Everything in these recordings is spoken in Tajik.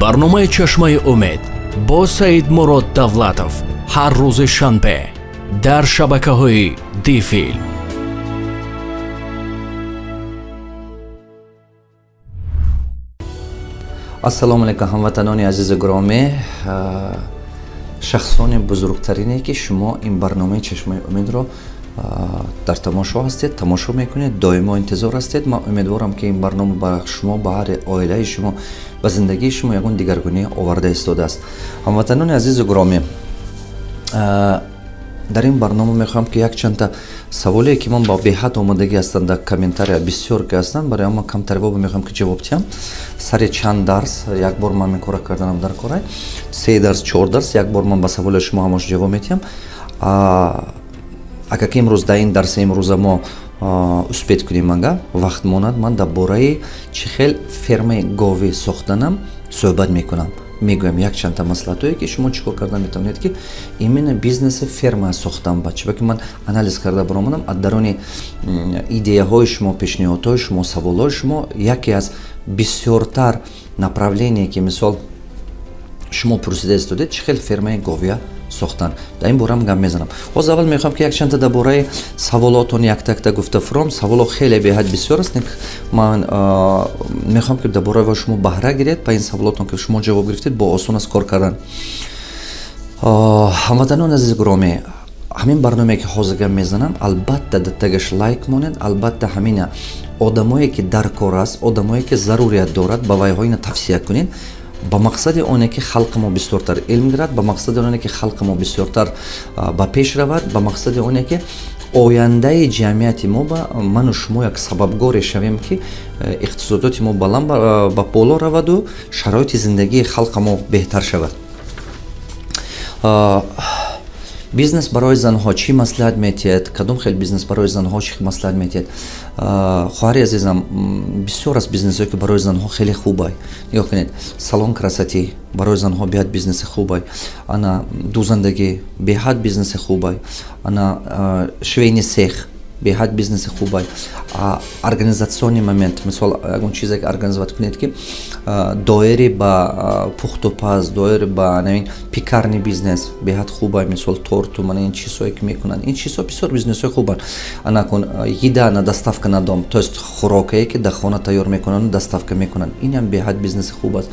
Барномаи «Чашмаи умед» бо Саидмурод Давлатов ҳар рӯзи шанбе дар шабакаҳои Дифилм. Ассалому алайкум, ҳамватанони азизу гиромӣ, шахсони бузургтарине, ки шумо ин барномаи «Чашмаи умедро» дар тамошо ҳастед, тамошо мекунед, доимо интизор ҳастед. Ман умедворам, ки ин барнома ба шумо, ба ҳар оилаи шумо, ба зиндагии шумо ягон дигаргунӣ оварда истодааст. Ҳамватанони азизу гиромӣ, дар ин барнома мехоҳам, ки якчандта саволе, ки ман ба беҳад омодагӣ ҳастанд, дар комментария бисёр ки ҳастанд, барои ман камтар мехоҳам, ки ҷавоб диҳам. Сари чанд дарс як бор ман ин кора карданам дар корай, се дарс, чор дарс як бор ман ба саволи шумо ҳамаш ҷавоб медиҳам. Агар ки имрӯз дар ин дарси имрӯза мо успеть кунем, ага вақт монад, ман дар бораи чӣ хел фермаи говӣ сохтанам суҳбат мекунам. Мегӯям якчандта маслиҳатое, ки шумо чӣ кор карда метавонед, ки именно бизнеси ферма сохтан ба чиба ки ман анализ карда баромадам аз дарони идеяҳои шумо, пешниҳодҳои шумо, саволҳои шумо. Яке аз бисёртар направление, ки мисол шумо пурсида истодед, чӣ хел фермаи говия сохтан, дар ин борам гап мезанам. Ҳозир аввал мехоҳам, ки якчандта дар бораи саволотон якта-якта гуфта фуром. Саволо хеле беҳад бисёр аст. Ман мехоҳам, ки дар бораи шумо баҳра гиред. Ба ин саволотон ки шумо ҷавоб гирифтед, бо осон аст кор кардан. Ҳамватанони азизи гиромӣ, ҳамин барномае, ки ҳозир гап мезанам, албатта даттагаш лайк монед. Албатта, ҳамина одамое, ки дар кор аст, одамое, ки зарурият дорад, ба вайҳо ина тавсия кунед, ба мақсади оне, ки халқи мо бисёртар илм гирад, ба мақсади оне, ки халқи мо бисёртар ба пеш равад, ба мақсади оне, ки ояндаи ҷамъияти мо ба ману шумо як сабабгоре шавем, ки иқтисодиёти мо баланд ба боло раваду шароити зиндагии халқа мо беҳтар шавад. Бизнес барои занҳо чӣ маслиҳат метиҳед? Кадом хел бизнес барои занҳо чӣ маслиҳат метиҳед? Хоҳари азизам, бисёр аст бизнесҳое, ки барои занҳо хеле хубай. Нигоҳ кунед: салон красоты барои занҳо беҳад бизнеси хубай, ана дӯзандагӣ беҳад бизнеси хубай, ана швейный цех беҳад бизнеси хубай, организационный момент, мисол, ягон чизе ки организовать кунед, ки доири ба пухтупаз, доири ба навин пекарни бизнес беҳад хубай, мисол, торту мана ин чизҳое, ки мекунанд, ин чизҳо бисёр бизнесҳои хубанд. Анакун еда на доставка на дом, то есть хӯрокае, ки дар хона тайёр мекунанд, доставка мекунанд, инам беҳад бизнеси хуб аст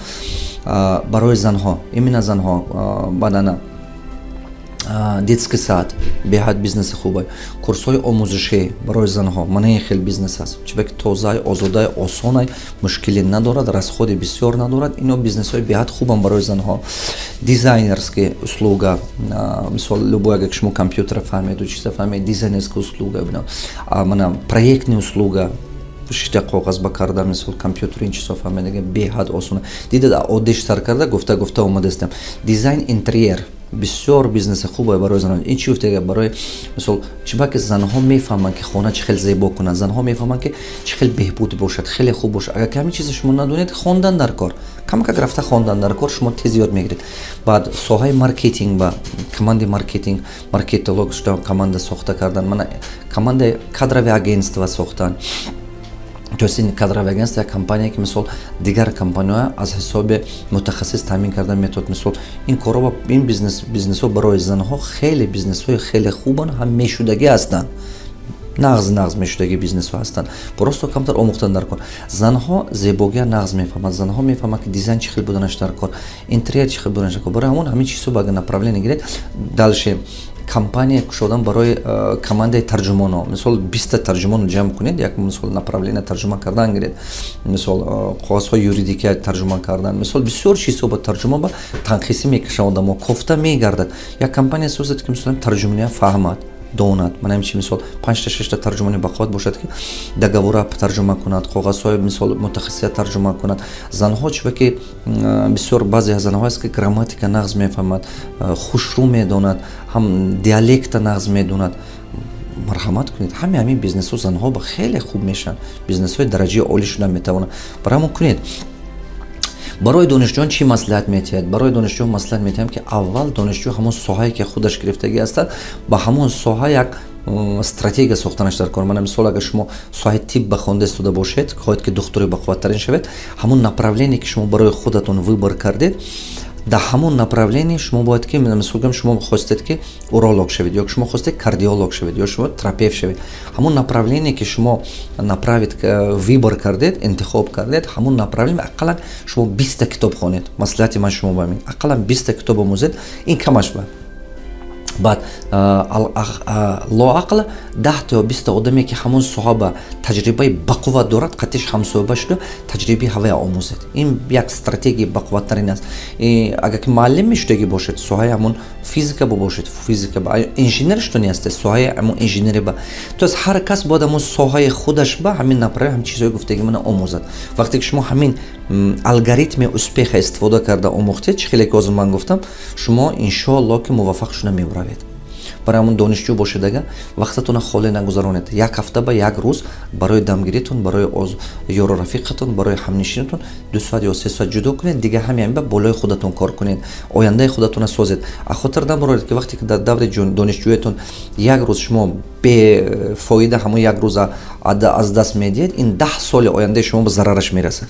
барои занҳо, именно занҳо. Баъд ана детский сад беҳад бизнеси хубай, курсҳои омӯзишӣ барои занҳо, мана ин хел бизнес аст, чунки тозай, озодай, осонай, мушкилӣ надорад, расходи бисёр надорад. Ино бизнесҳои беҳад хубам барои занҳо. Дизайнерский услуга, мисол, любой, агар шумо компютера фаҳмеду чиза фаҳмед, дизайнерская услуга, мана проектный услуга, шита коғаз ба карда, мисол, компютер, ин чизҳо фаҳмеда, беҳад осона. Дида, оддиштар карда гуфта гуфта омадастам. Дизайн интерьер бисёр бизнеси хубе барои занон. Ин чӣ гуфтага? Барои мисол, чибаки занҳо мефаҳманд, ки хона чӣ хел зебо кунанд, занҳо мефаҳманд, ки чӣ хел беҳбуд бошад, хеле хуб бошад. Агар ки ҳамин чиза шумо надонед, хондан дар кор, камакак рафта хондан дар кор, шумо тез ёд мегиред. Баъд соҳаи маркетинг, ба командаи маркетинг, маркетолог шуда, команда сохта кардан, мана командаи кадровый агентство сохтан. То есть ин кадровый агентство як компания, ки мисол дигар компанияҳо аз ҳисоби мутахассис таъмин кардан метавонад. Мисол, ин корҳо, ин бизнесҳо барои занҳо хеле бизнесҳои хеле хубанд, ҳам мешудагӣ ҳастанд, нағз нағз мешудагӣ бизнесҳо ҳастанд, просто камтар омӯхтан дар кор. Занҳо зебогия нағз мефаҳмад, занҳо мефаҳмад, ки дизайн чӣ хел буданаш дар кор, интерьер чӣ хел буданаш дар кор. Барои ҳамон ҳамин чизҳо ба агар направление гиред. Дальше компания кушодан барои командаи тарҷумоно, мисол, 20-та тарҷумоно ҷамъ кунед, як мисол направление тарҷума кардан гиред, мисол, коғазҳои юридикия тарҷума кардан, мисол, бисёр чизҳо ба тарҷума ба танқисӣ мекашанд, одамо кофта мегардад. Як компания созад, ки мисол тарҷумония фаҳмад, донад. Мана ҳамин чи, мисол, панҷта, шашта тарҷумони бақувват бошад, ки договора тарҷума кунад, коғазҳои, мисол, мутахассиса тарҷума кунад. Занҳо чиба ки бисёр баъзе занҳо ҳаст, ки грамматика нағз мефаҳмад, хушрӯ медонад, ҳам диалекта нағз медонад. Марҳамат кунед, ҳами ҳамин бизнесҳо занҳо ба хеле хуб мешаванд, бизнесҳои дараҷаи олӣ шуда метавонанд. Барои ҳамон кунед. Барои донишҷӯён чӣ маслиҳат метиҳад? Барои донишҷӯён маслиҳат метиҳам, ки аввал донишҷӯ ҳамон соҳае, ки худаш гирифтагӣ ҳастад, ба ҳамон соҳа як стратегия сохтанаш дар кор. Мана, мисол, агар шумо соҳаи тиб ба хонда истода бошед, хоҳед, ки духтури бақувваттарин шавед, ҳамон направление, ки шумо барои худатон выбор кардед, дар ҳамон направление шумо бояд ки, мисол гӯям, шумо хостед, ки уролог шавед, ё шумо хостед кардиолог шавед, ё шумо терапевт шавед, ҳамон направление, ки шумо направить, выбор кардед, интихоб кардед, ҳамон направление ақаллан шумо 20-та китоб хонед. Маслиҳати ман шумо ба ин: ақаллан 20-та китоб омӯзед, ин камаш ба. Баъд лоақал 10-та ё 20-та одаме, ки ҳамон соҳа ба таҷрибаи бақувват дорад, қатиш ҳамсоҳиба шуда, таҷрибаи ҳавая омӯзед. Ин як стратегияи бақувваттарин аст. Агар ки муаллим мешудагӣ бошед, соҳаи ҳамон физика бошед, физика ба, инженер шудани ҳастед, соҳаи ҳамон инженери ба. То есть ҳар кас бояд ҳамон соҳаи худаш ба ҳамин направление, ҳамин чизҳои гуфтагӣ мана омӯзад. Вақте ки шумо ҳамин алгоритми успеха истифода карда омӯхтед, чӣ хеле ки ҳозир ман гуфтам, шумо, иншоалло, ки муваффақ шуда мебаравед. Барои ҳамон донишҷӯ бошед ага, вақтатонро холӣ нагузаронед. Як ҳафта ба як рӯз барои дамгиритон, барои ёру рафиқатон, барои ҳамнишинатон 2 соат ё 3 соат ҷудо кунед. Дига ҳамин ба болои худатон кор кунед, ояндаи худатонро созед. А хотир набароред, ки вақте ки дар даври донишҷӯятон як рӯз шумо бефоида ҳамон як рӯза аз даст медиҳед, ин 10 соли ояндаи шумо ба зарараш мерасад.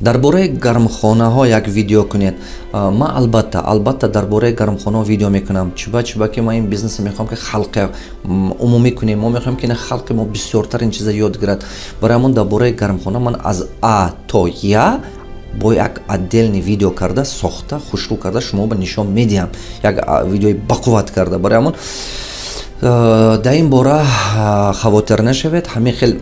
Дар бораи гармхонаҳо як видео кунед. Ман албатта дар бораи гармхонаҳо видео мекунам. Чиба ки ман ин бизнесе мехоҳам, ки халқи умумӣ кунем. Мо мехоҳем, ки халқи мо бисёртар ин чиза ёд гирад. Барои ҳамон дар бораи гармхона ман аз А то Я бо як отдельный видео карда, сохта, хушрӯ карда шумо ба нишон медиҳам, як видеои бақувват карда. Барои ҳамон дар ин бора хавотир нашавед. Ҳамин хел,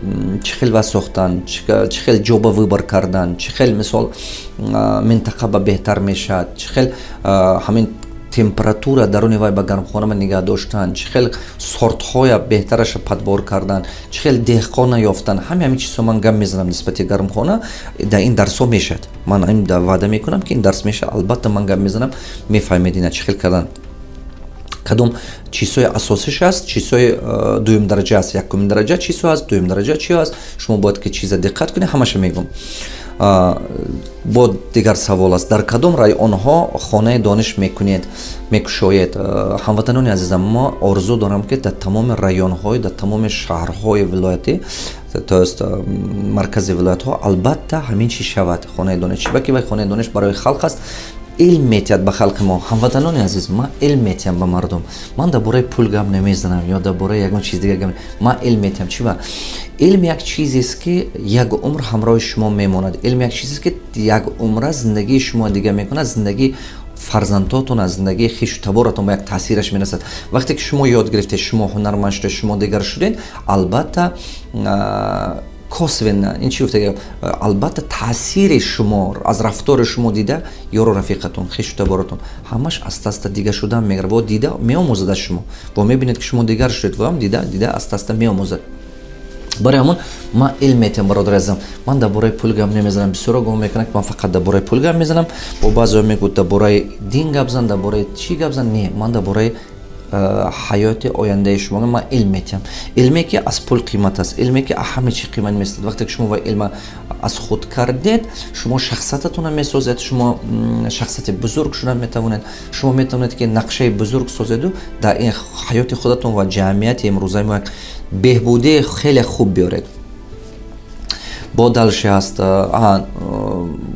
чӣ хел ва сохтан, чӣ хел ҷоба выбор кардан, чӣ хел, мисол, минтақа ба беҳтар мешавад, чӣ хел ҳамин температура даруни вай ба гармхона нигаҳ доштан, чӣ хел сортҳоя беҳтараша подбор кардан, чӣ хел деҳқона ёфтан, ҳамин чизҳо ман гап мезанам нисбати гармхона. Дар ин дарсҳо мешавад. Ман ин ваъда мекунам, ки ин дарс мешавад. Албатта, ман гап мезанам, мефаҳмед ина чӣ хел кардан, кадом чизҳои асосиш аст, чизҳои дуюм дараҷа аст, якум дараҷа чизҳо аст, дуюм дараҷа чи аст, шумо бояд ки чиза диққат кунед, ҳамаша мегӯм. Бо дигар савол аст: дар кадом районҳо хонаи дониш мекунед, мекушоед? Ҳамватанони азизам, мо орзу дорам, ки дар тамоми районҳои, дар тамоми шаҳрҳои вилоятӣ, то есть маркази вилоятҳо, албатта, ҳамин чиз шавад, хонаи дониш. Чиба ки вай хонаи дониш барои халқ аст, илм метиҳад ба халқи мо. Ҳамватанони азиз, ман илм метиҳам ба мардум. Ман дар бораи пул гап намезанам ё дар бораи ягон чиз дигар гап. Ман илм метиҳам. Чиба? Илм як чизест, ки як умр ҳамроҳи шумо мемонад. Илм як чизест, ки як умра зиндагии шумо дигар мекунад, зиндагии фарзандотон, аз зиндагии хишу таборатон ба як таъсираш мерасад. Вақте ки шумо ёд гирифтед, шумо ҳунарманд шудед, шумо дигар шудед, албатта, косвенно, ин чи гуфта, албатта, таъсири шумо аз рафтори шумо дида, ёру рафиқатон, хешу таборатон ҳамаш аста аста дигар шудан мегирад. Во дида меомӯзад аз шумо, во мебинед, ки шумо дигар шудед, воам дида дида аста аста меомӯзад. Барои ҳамон ман илм метиҳам, бародари азизам. Ман дар бораи пул гап намезанам. Бисёро гумон мекунанд, ки ман фақат дар бораи пул гап мезанам. Бо баъзео мегӯд: «Дар бораи дин гап зан, дар бораи чӣ гап зан?» Не, ман дар бораи ҳаёти ояндаи шумо ман илм метиҳам. Илме, ки аз пул қимат аст, илме, ки ҳама чи қимат местад. Вақте ки шумо ва илма аз худ кардед, шумо шахсиятатонро месозед, шумо шахсияти бузург шуда метавонед. Шумо метавонед, ки нақшаи бузург созеду дар ин ҳаёти худатон ва ҷамъияти имрӯзаи мо як беҳбудии хеле хуб биёред. Бо дальше аст.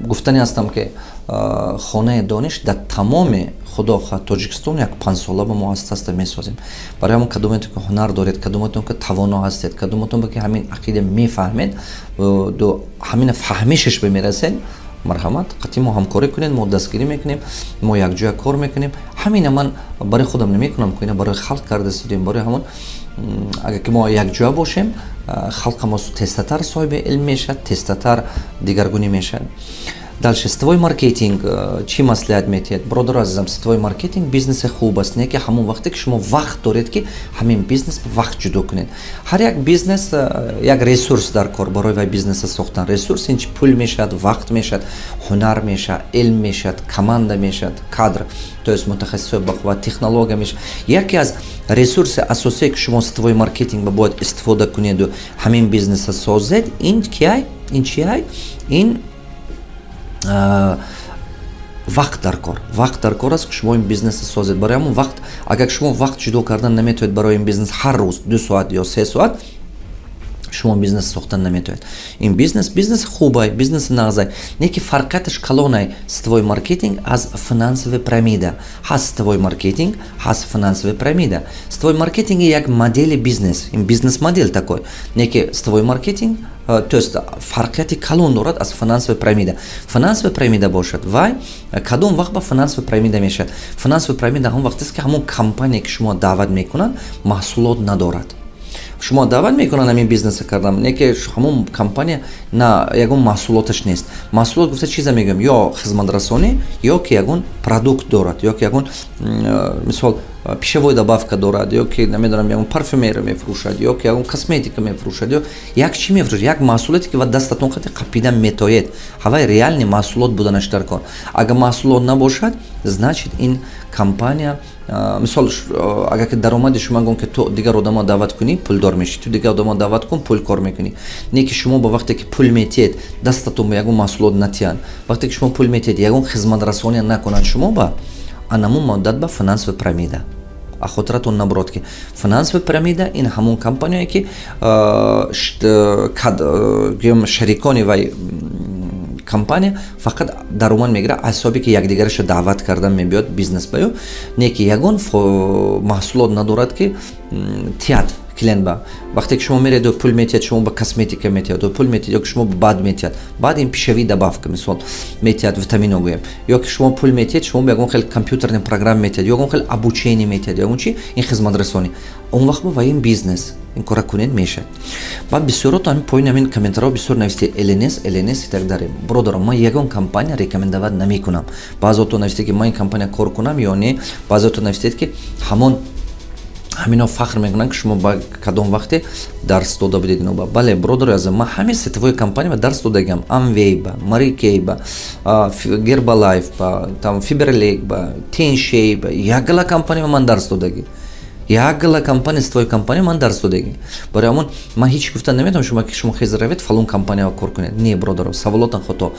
Гуфтани ҳастам, ки хонаи дониш дар тамоми, худо хоҳад, Тоҷикистон як 5 сола ба мо аста аста месозем. Барои ҳамон кадометон ки ҳунар доред, кадометон ки тавоно ҳастед, кадометон ки ҳамин ақида мефаҳмед, ҳамина фаҳмишаш бимерасед, марҳамат, қатъи мо ҳамкорӣ кунед, мо дастгирӣ мекунем, мо якҷоя кор мекунем. Ҳамина ман барои худам намекунам, ина барои халқ карда истодем. Барои ҳамон, агар ки мо якҷоя бошем, халқа мо тезтатар соҳиби илм мешавад, тезтатар дигаргунӣ мешавад. Дальше: сетевой маркетинг чӣ маслиҳат метиҳед? Бародару азизам, сетевой маркетинг бизнеси хуб аст, не ки ҳамон вақте ки шумо вақт доред, ки ҳамин бизнес вақт ҷудо кунед. Ҳар як бизнес як ресурс дар кор барои вай бизнеса сохтан. Ресурс ин чи? Пул мешавад, вақт мешавад, ҳунар мешавад, илм мешавад, команда мешавад, кадр, то есть мутахассисои бақувват, технология мешавад. Яке аз ресурси асосие, ки шумо сетевой маркетинг ба бояд истифода кунеду ҳамин бизнеса созед, ин киай? Ин чиай? Ин Вақт дар кор, вақт дар кор аст, ки шумо ин бизнеса созед. Барои ҳамон вақт, агар шумо вақт ҷудо кардан наметавонед барои ин бизнес, ҳар рӯз 2 соат ё 3 соат, шумо бизнес сохтан наметавонед. Ин бизнес бизнеси хубай, бизнеси нағзай, не ки фарқияташ калонай сетевой маркетинг аз финансовая пирамида. Ҳаст сетевой маркетинг, ҳаст финансовая пирамида. Сетевой маркетинг як модели бизнес, ин бизнес модель такой, не ки сетевой маркетинг, то есть фарқияти калон дорад аз финансовая пирамида. Финансовая пирамида бошад, вай кадом вақт ба финансовая пирамида мешавад? Финансовая пирамида ҳамон вақтест, ки ҳамон компания, ки шумо даъват мекунанд, маҳсулот надорад. Шумо даъват мекунанд, ҳамин бизнеса кардам, не ки ҳамон компания на ягон маҳсулоташ нест. Маҳсулот гуфта чиза мегӯям? Ё хизматрасонӣ, ё ки ягон продукт дорад, ё ки ягон, мисол, пищевой добавка дорад, ё ки, намедонам, ягон парфюмерия мефурӯшад, ё ки ягон косметика мефурӯшад, ё як чӣ мефурӯшад, як маҳсулоте, ки ва дастатон қати қапида метоед, ҳавай реальный маҳсулот буданаш дар кор. Агар маҳсулот набошад, значит, ин компания, мисол, агар ки даромади шумо гон, ки ту дигар одамо даъват кунӣ, пулдор мешӣ, ту дигар одамо даъват кун, пул кор мекунӣ, не ки шумо ба вақте ки пул метиҳед, дастатон ба ягон маҳсулот натиҳанд, вақте ки шумо пул метиҳед, ягон хизматрасония накунанд шумо ба анамун муддат ба финансовая пирамида. А хотиратон набурод, ки финансовая пирамида ин ҳамон компания, ки шарикони вай компания фақат даромад мегирад аз ҳисобе, ки якдигараша даъват кардан мебиёд бизнес ба ё не ки ягон маҳсулот надорад, ки тият клиент ба. Вақте ки шумо меред, пул метиҳад, шумо ба косметика метиҳад, пул метиҳад, ё ки шумо бад метиҳад, баъд ин пищевой добавка, мисол, метиҳад, витамино гӯем, ё ки шумо пул метиҳед, шумо ягон хел компьютерный программа метиҳад, ё ягон хел обучение метиҳад, ягон чи, ин хизматрасонӣ, он вақт ва ин бизнес ин кора кунед, мешавад. Баъд бисёрото ҳамин поини ҳамин комментарҳо бисёр нависте ЛНС, ЛНС и так далее. Бародаро, ман ягон компания рекомендовать намекунам. Баъзеото навистед, ки ман ин компания кор кунам ё не. Баъзеото навистед, ки ҳамон ҳамино фахр мекунанд, ки шумо ба кадом вақте дарс дода будед ино. Бале, бародари азиз, ман ҳамин сетевой компания ба дарс додагиам: Амвей ба, Мари Кей ба, Гербалайф ба, там Фаберлик ба, Теншей ба, якгала компания ман дарс додагӣ, якгала компания, сетевой компания ман дарс додагӣ. Барои ҳамон ман ҳеҷ гуфта наметавонам шумо, ки шумо хез равед, фалон компания кор кунед. Не, бародаро, саволотан хато.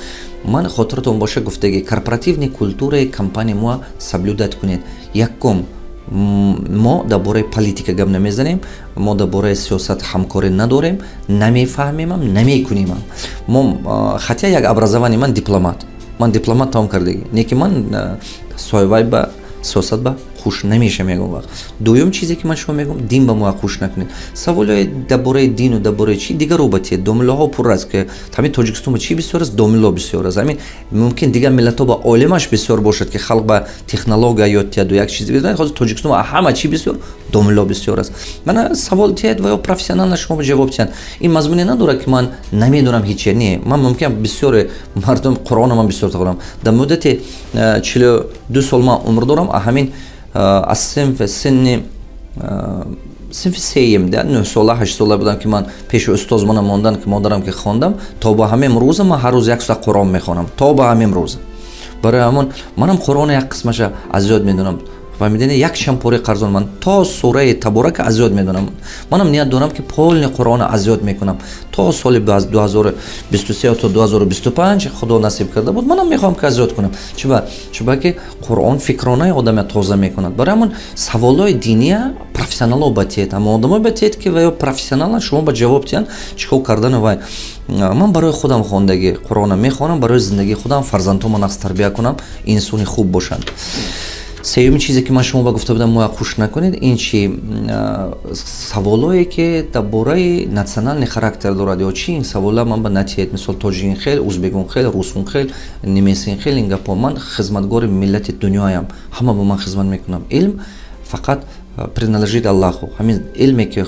Ман, хотиратон боша, гуфтагӣ: корпоративный культураи компания мо соблюдать кунед. Якум, мо дар бораи политика гап намезанем, мо дар бораи сиёсат ҳамкорӣ надорем, намефаҳмемам, намекунемам мо. Хотя як образование ман дипломат, ман дипломат тамом кардагӣ, не ки ман соҳибай ба сиёсат ба хуш намешам ягон вақт. Дуюм чизе, ки ман шумо мегӯям: дин ба мо хуш накунед. Саволҳои дар бораи дину дар бораи чи дигаро ба тиед. Домиллоҳо пур аст, ки ҳамин Тоҷикистон ба чи бисёр аст, домилло бисёр аст. Ҳамин мумкин дигар миллатҳо ба олимаш бисёр бошад, ки халқ ба технология ёд тияду як чиз. Ҳозир Тоҷикистон ҳама чи бисёр, домилло бисёр аст. Мана савол тиед ва ё профессионально шумо ба ҷавоб тиҳанд. Ин мазмуне надорад, ки ман намедонам ҳиче. Не, ман мумкин бисёре мардум Қуръона ман бисёр тақорам. Дар муддати 42 сол ман умр дорам, ҳамин аз синфи синни синфи сеюм, 9 сола, 8 сола будам, ки ман пеши устоз мана мондан, ки модарам, ки хондам, то ба ҳамин рӯза ман ҳар рӯз як соат Қуръон мехонам, то ба ҳамин рӯза. Барои ҳамон манам Қуръона як қисмаша аз ёд медонам. Фаҳмидед? Як шампори қарзон ман то сураи Таборака аз ёд медонам. Манам ният дорам, ки полный Қуръона аз ёд мекунам то соли 2023 то 2025, Худо насиб карда буд, манам мехоҳам, ки аз ёд кунам. Чиба? Чиба ки Қуръон фикронаи одама тоза мекунад. Барои ҳамон саволҳои диния профессионало ба тиед, ама одамое ба тиед, ки ва ё профессионалан, шумо ба ҷавоб тиҳанд, чӣ кор кардану вай. Ман барои худам хондагӣ Қуръона мехонам, барои зиндагии худам, фарзандҳомо нақс тарбия кунам, инсони хуб бошанд. Сеюми чизе, ки ман шумо ба гуфта будам, моя хуш накунед, ин чи саволое, ки дар бораи национальный характер дорад ё чи, ин савола ман ба натиҳед. Мисол, тоҷикин хел, узбекун хел, русун хел, немесин хел, ин гапо. Ман хизматгори миллати дунёям, ҳама ба ман хизмат мекунам. Илм фақат принадлежит Аллаху. Ҳамин илме, ки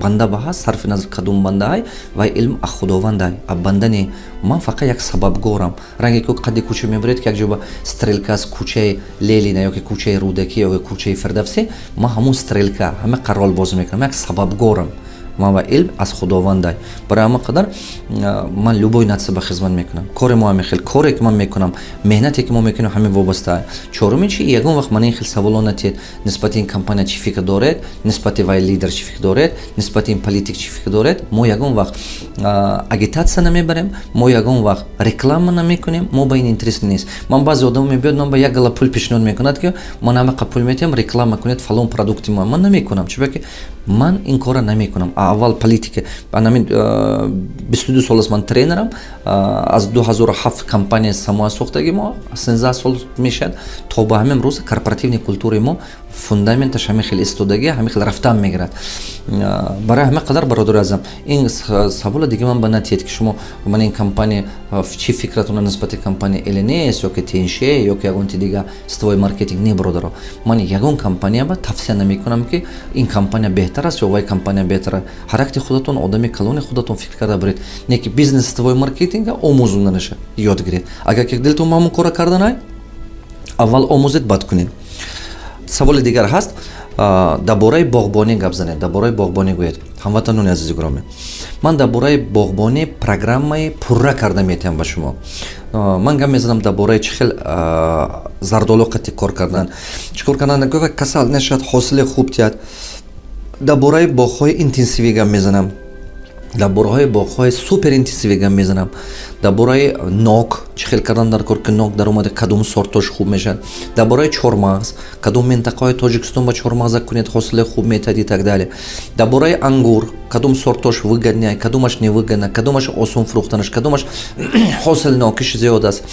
банда ба ҳаст, сарфи назар кадом бандаай, вай илм а Худовандай, а банда не. Ман фақат як сабабгорам. Ранге ки қадди кӯча мебаред, ки як ҷо ба стрелка аст, кӯчаи Ленина ё ки кӯчаи Рӯдакӣ ё ки кӯчаи Фирдавсӣ, ман ҳамун стрелка ҳама қарол бозӣ мекунам, як сабабгорам. Ман ва илм аз Худовандай. Барои ҳама қадар ман любой нация ба хизмат мекунам. Кори мо ҳамин хел, коре ки ман мекунам, меҳнате ки мо мекунем, ҳамин вобаста. Чорумин чи? Ягон вақт мана ин хел саволо натиҳед: нисбати ин компания чӣ фикр доред, нисбати вай лидер чӣ фикр доред, нисбати ин политик чӣ фикр доред. Мо ягон вақт агитатсия намебарем, мо ягон вақт реклама намекунем, мо ба ин интерес нест. Ман баъзе одамо мебиёд, ман ба як гала пул пешниҳод мекунад, ки ман ҳамақа пул метиҳам, реклама кунед фалон продукти мо. Ман намекунам, чунки ман ин корро намекунам. Аввал политика анамин 22 сол аст ман тренерам, аз 2007 компания Самоа сохтаги мо, 13 сол мешавад. То ба ҳамин рӯз корпоративный культураи мо фундаменташ ҳамин хел истодагӣ, ҳамин хел рафтан мегирад. Барои ҳама қадар, бародари азизам, ин савола дига ман ба натиҳед, ки шумо ман ин компания чӣ фикратона нисбати компания ЛНС ё ки ТНШ ё ки ягон ти дига сетевой маркетинг. Не, бародаро, ман ягон компания ба тавсия намекунам, ки ин компания беҳтар аст ё вай компания беҳтар аст. Ҳаракати худатон, одами калони худатон фикр карда баред. Не ки бизнес сетевой маркетинга омӯзонданаша ёд гиред. Агар ки дилтон ба ҳамон кора карданай, аввал омӯзед, баъд кунед. Саволи дигар ҳаст: дар бораи боғбонӣ гап занед, дар бораи боғбонӣ гӯед. Ҳамватанони азизи гиромӣ, ман дар бораи боғбонӣ программаи пурра карда метиҳам ба шумо. Ман гап мезанам дар бораи чӣ хел зардолу қатӣ кор кардан, чӣ кор кардан, касал нашавад, ҳосили хуб тиҳад. Дар бораи боғҳои интенсивӣ гап мезанам, дар бораҳои боғҳои супер интенсивӣ гап мезанам, дар бораи нок чӣ хел кардан дар кор, ки нок даромада, кадом сортош хуб мешавад, дар бораи чормағз, кадом минтақаҳои Тоҷикистон ба чормағза кунед, ҳосили хуб метиҳад, и так далее. Дар бораи ангур, кадом сортош выгодный, кадомаш невыгодна, кадомаш осон фурӯхтанаш, кадомаш ҳосилнокиш зиёд аст,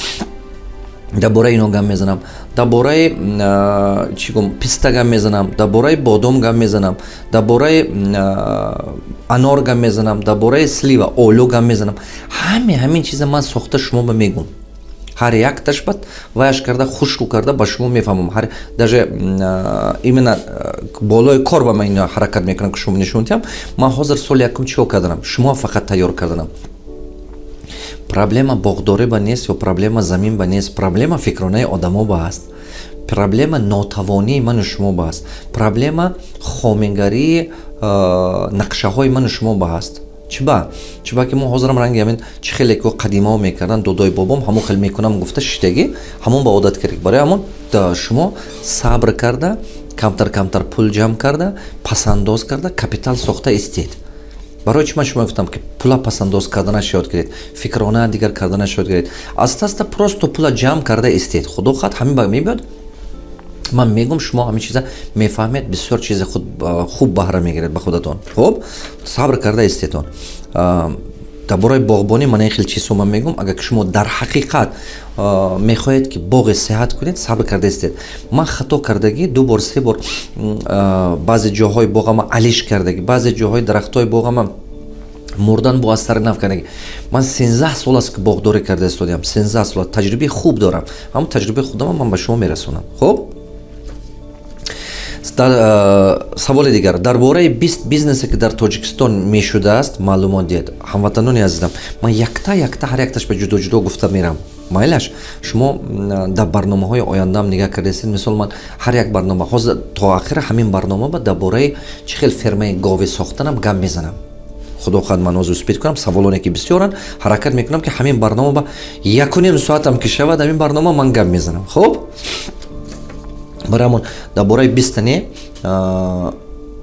дар бораи ино гап мезанам. Дар бораи чӣ гум, писта гап мезанам, дар бораи бодом гап мезанам, дар бораи анор гап мезанам, дар бораи слива, олу гап мезанам. Ҳаме ҳамин чиза ман сохта шумо ба мегум, ҳар якташ ба ваяш карда, хушку карда ба шумо мефаҳмам. Ҳар даже именно болои кор ба ман ино ҳаракат мекунам, ки шумо нишон диҳам. Ман ҳозир соли якум чико карданам, шумо фақат тайёр карданам. Проблема боғдорӣ ба нест ё проблема замин ба нест, проблема фикронаи одамо ба аст, проблема нотавонии ману шумо ба аст, проблема хомигарии нақшаҳои ману шумо ба аст. Чиба? Чиба ки мо ҳозирам ранги ҳамин чӣ хеле ки қадимао мекардан, додои бобом ҳамон хел мекунам гуфта шиштагӣ, ҳамон ба одат кард. Барои ҳамон шумо сабр карда, камтар камтар пул ҷамъ карда, пасандоз карда, капитал сохта истед. Барои чӣ ман шумо гуфтам, ки пула пасандоз карданаш ёд гиред, фикрона дигар карданаш ёд гиред? Аста аста просто пула ҷамъ карда истед. Худо хоҳад, ҳамин ба мебиёд. Ман мегум, шумо ҳамин чиза мефаҳмед, бисёр чизи худ хуб баҳра мегиред ба худатон. Хуб, сабр карда истедон. Дар бораи боғбонӣ ман ин хел чизҳо ман мегум. Агар ки шумо дар ҳақиқат мехоҳед, ки боғи сеҳат кунед, сабр карда истед. Ман хато кардагӣ ду бор, се бор баъзе ҷоҳои боғама алиш кардагӣ, баъзе ҷоҳои дарахтҳои боғама мурдан, бо аз сари нав кардагӣ. Ман 13 сол аст, ки боғдорӣ карда истодиам, 13 сол таҷрибаи хуб дорам. Ҳамон таҷрибаи худама ман ба шумо мерасонам. Хуб, саволи дигар: дар бораи 20 бизнесе, ки дар Тоҷикистон мешудааст, маълумот диҳед. Ҳамватанони азизам, ман якта якта ҳар якташ ба ҷудо ҷудо гуфта мерам. Майлаш, шумо дар барномаҳои ояндаам нигаҳ кардаистед. Мисол, ман ҳар як барнома ҳозир то ахира ҳамин барнома ба дар бораи чӣ хел фермаи говӣ сохтанам гап мезанам. Худо хоҳад, ман ҳозир успеть кунам, саволоне ки бисёранд, ҳаракат мекунам, ки ҳамин барнома ба якуним соатам ки шавад, ҳамин барнома ман гап мезанам. Хуб, барои ҳамон дар бораи 20-та не,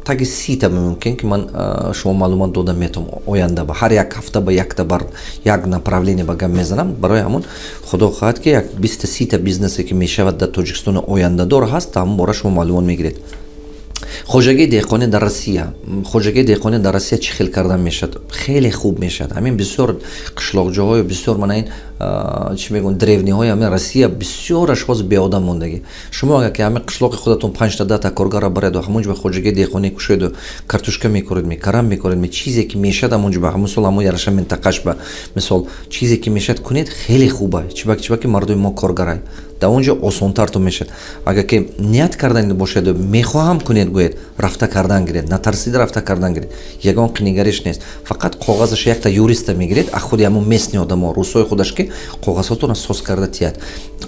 таги 30-та мумкин, ки ман шумо маълумот дода метавонам. Оянда ба ҳар як ҳафта ба якта бар як направление ба гап мезанам. Барои ҳамон, худо хоҳад, ки як 20-та, 30-та бизнесе, ки мешавад дар Тоҷикистони ояндадор ҳаст, ҳамон бора шумо маълумот мегиред. Хоҷагии деҳқонӣ дар Россия. Хоҷагии деҳқонӣ дар Россия чӣ хел кардан мешавад? Хеле хуб мешавад. Ҳамин бисёр қишлоқҷоҳою бисёр мана ин чӣ мегӯям, деревняҳои ҳамин Россия бисёраш ҳозир беодам мондагӣ. Шумо агар ки ҳамин қишлоқи худатон панҷта, 10-та коргарро бареду, ҳамон ҷо ба хоҷагии деҳқонӣ кушоеду, картошка мекоред, ми карам мекоред, ми чизе ки мешавад, ҳамон ҷо ба ҳамон сол, ҳамон яраша минтақаш ба мисол чизе ки мешавад кунед, хеле хуба. Чибаки мардуми мо коргарай, дар он ҷо осонтартон мешавад. Агар ки ният кардан бошеду мехоҳам кунед гӯед, рафта кардан гиред, натарсида рафта кардан гиред. Ягон қинигариш нест, фақат коғазаша якта юриста мегиред, а худи ҳамон местный одамо, русои худаш, ки коғазҳотонро соз карда тиҳад.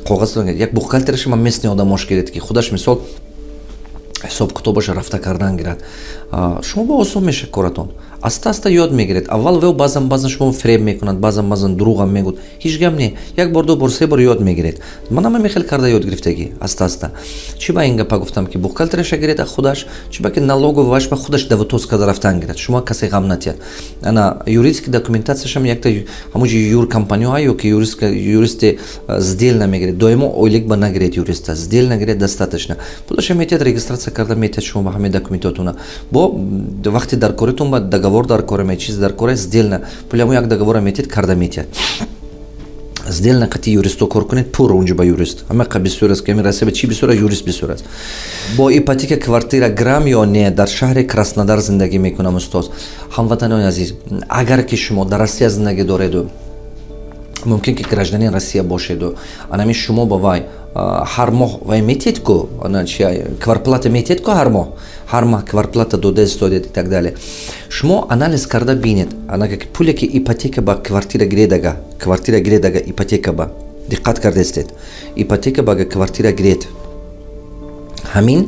Коғаз як бухгалтераша ма местный одамош гиред, ки худаш мисол ҳисоб китобаша рафта кардан гирад. Шумо ба осон мешавад коратон. Аста аста ёд мегиред. Аввал ве баъзан баъзан шумо фиреб мекунад, баъзан баъзан дурӯғам мегӯд. Ҳеҷ гап не, як бор, 2 бор, 3 бор ёд мегиред. Манам ҳамин хел карда ёд гирифтагӣ, аста аста. Чӣ ба ин гапа гуфтам, ки бухгалтераша гиред аз худаш? Чӣ ба ки налоговый ба худаш давутоз карда рафтан гирад, шумо касе ғам натиҳад. Ана юридический документацияшам якта ҳамуҷи юркомпаниҳо ё ки юристи сдельно мегиред. Доимо ойлик ба нагиред юриста, сдельно гиред, достаточно. Пулаша метиҳад, регистрация карда метиҳад шумо ба ҳамаи документотуна. Бо вақти дар коритон ба договор дар коре, чиз дар коре, сдельно пули ҳамон як договора метиҳад, карда метиҳад. Сдельно қати юристо кор кунед, пур унҷо ба юрист ҳамақа бисёр аст, ки ҳамин Россия чӣ бисёр аст, юрист бисёр аст. Бо ипотека квартира грам ё не? Дар шаҳри Краснодар зиндагӣ мекунам, устоз. Ҳамватанони азиз, агар ки шумо дар Россия зиндагӣ дореду, мумкин ки гражданин Россия бошеду, анами шумо ба вай ҳар моҳ вай метиҳед ку, кварплата метиҳед ку, ҳар моҳ, ҳар моҳ кварплата дода истодед и так далее. Шумо анализ карда бинед, анага пуле ки ипотека ба квартира гиредага, квартира гиредага ипотека ба, диққат кардаистед, ипотека ба ага квартира гиред, ҳамин